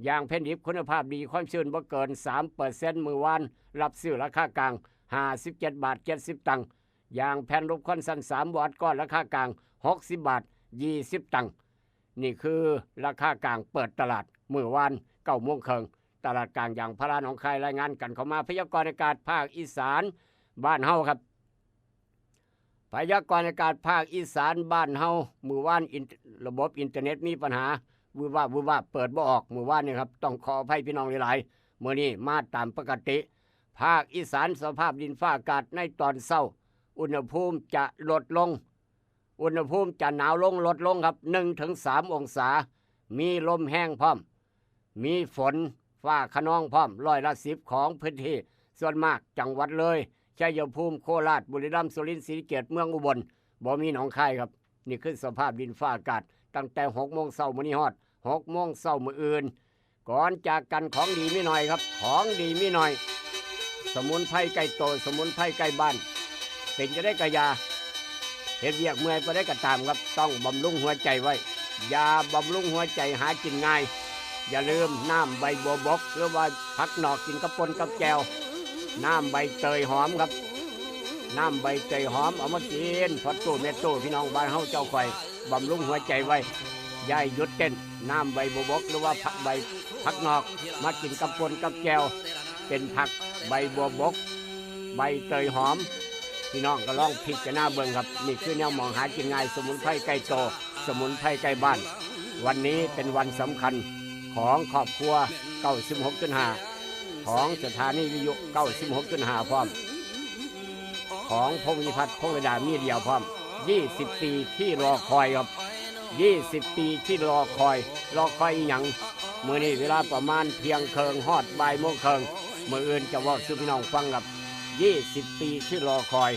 ยางแผ่นดิบคุณภาพดี ความชื้นบ่เกินสามเปอร์เซ็นต์ มื้อวานรับซื้อราคากลาง ห้าสิบเจ็ดบาทเจ็ดสิบตังค์ ยางแผ่นลบควันสั้นสามวัตต์ก้อน ราคากลางหกสิบบาทยี่สิบตังค์ นี่คือราคากลางเปิดตลาดมื้อวานเก้าโมงครึ่ง ตลาดกลางยางพาราหนองคาย รายงานกันเข้ามา พยากรณ์อากาศภาคอีสานบ้านเฮาครับ พยากรณ์อากาศภาคอีสานบ้านเฮา มื้อวานอิน ระบบอินเทอร์เน็ตมีปัญหา วืบวาบวืบวาบ เปิดบ่ออก มื้อวานนี่ครับ ต้องขออภัยพี่น้องหลายๆ มื้อนี้มาตามปกติ ภาคอีสานสภาพดินฟ้าอากาศในตอนเช้า อุณหภูมิจะลดลง อุณหภูมิจะหนาวลงลดลงครับ หนึ่งถึงสามองศา มีลมแฮงพร้อม มีฝนฟ้าคะนองพร้อม ร้อยละสิบของพื้นที่ ส่วนมากจังหวัดเลย ชัยภูมิ โคราช บุรีรัมย์ สุรินทร์ ศรีสะเกษ เมืองอุบล บ่มีหนองคายครับ นี่คือสภาพดินฟ้าอากาศ ตั้งแต่หกโมงเช้ามื้อนี้ฮอดหกโมงเช้ามื้ออื่น ก่อนจากกันของดีมีหน่อยครับ ของดีมีหน่อย สมุนไพรใกล้โต สมุนไพรใกล้บ้าน เป็นจะได้กะยา เฮ็ดเวียกเมื่อยปานใดก็ตามครับ ต้องบำรุงหัวใจไว้ ยาบำรุงหัวใจหากินง่าย อย่าลืมน้ำใบบัวบก หรือว่าผักหนอกกินกับป่นกับแจ่ว น้ำใบเตยหอมครับ น้ำใบเตยหอมเอามากิน พ่อตู้แม่ตู้พี่น้องบ้านเฮาเจ้าข่อย บำรุงหัวใจไว้ อย่าให้หยุดเต้น น้ำใบบัวบก หรือว่าผักใบผักหนอก มากินกับป่นกับแจ่ว เป็นผักใบบัวบก ใบเตยหอม พี่น้องก็ลองพิจารณาเบิ่งครับ นี่คือแนวหม่องหากินง่าย สมุนไพรใกล้โต สมุนไพรใกล้บ้าน วันนี้เป็นวันสำคัญของครอบครัว เก้าสิบหกจุดห้า ของสถานีวิทยุ เก้าสิบหกจุดห้า พร้อม ของพงษ์นิพัฒน์ พงษ์ระดา มีเดีย พร้อม ยี่สิบปีที่รอคอยครับ ยี่สิบปีที่รอคอย รอคอยอีหยัง มื้อนี้เวลาประมาณเที่ยงครึ่งฮอดบ่ายโมงครึ่ง มื้ออื่นจะเว้าสู่พี่น้องฟังครับ ยี่สิบปีที่รอคอย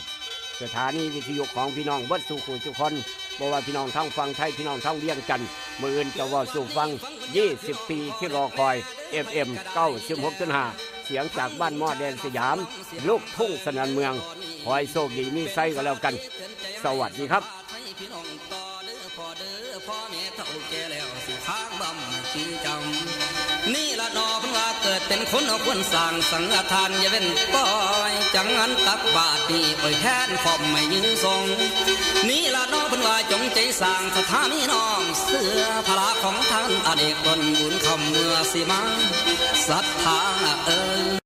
สถานีวิทยุของพี่น้องเบิดสู่ผู้สู่คน บ่ว่าพี่น้องทางฝั่งไทย พี่น้องทางเวียงจันทน์ มื้ออื่นจะเว้าสู่ฟัง ยี่สิบปีที่รอคอย เอฟเอ็ม เก้าสิบหกจุดห้า เสียงจากบ้านหม้อแดนสยาม ลูกทุ่งสนั่นเมือง ขอให้โชคดีมีชัยกันแล้วกัน สวัสดีครับ ให้พี่น้องต่อเด้อพ่อเด้อ พ่อแม่เฒ่าแก่แล้วสิค้างบำจริงจัง นี่ละหนอเพิ่นว่าเกิดเป็นคนเอาควรสร้างสังฆทานอย่าเว้นปล่อย จังหันตักบาตรนี่ปล่อยแทนพร้อมไม่ยืนทรง นี่ละหนอเพิ่นว่าจงใจสร้างศรัทธามีน้อมเชื่อพละของท่านอเนกตนบุญคำเมื่อสิมาศรัทธาเอ่ย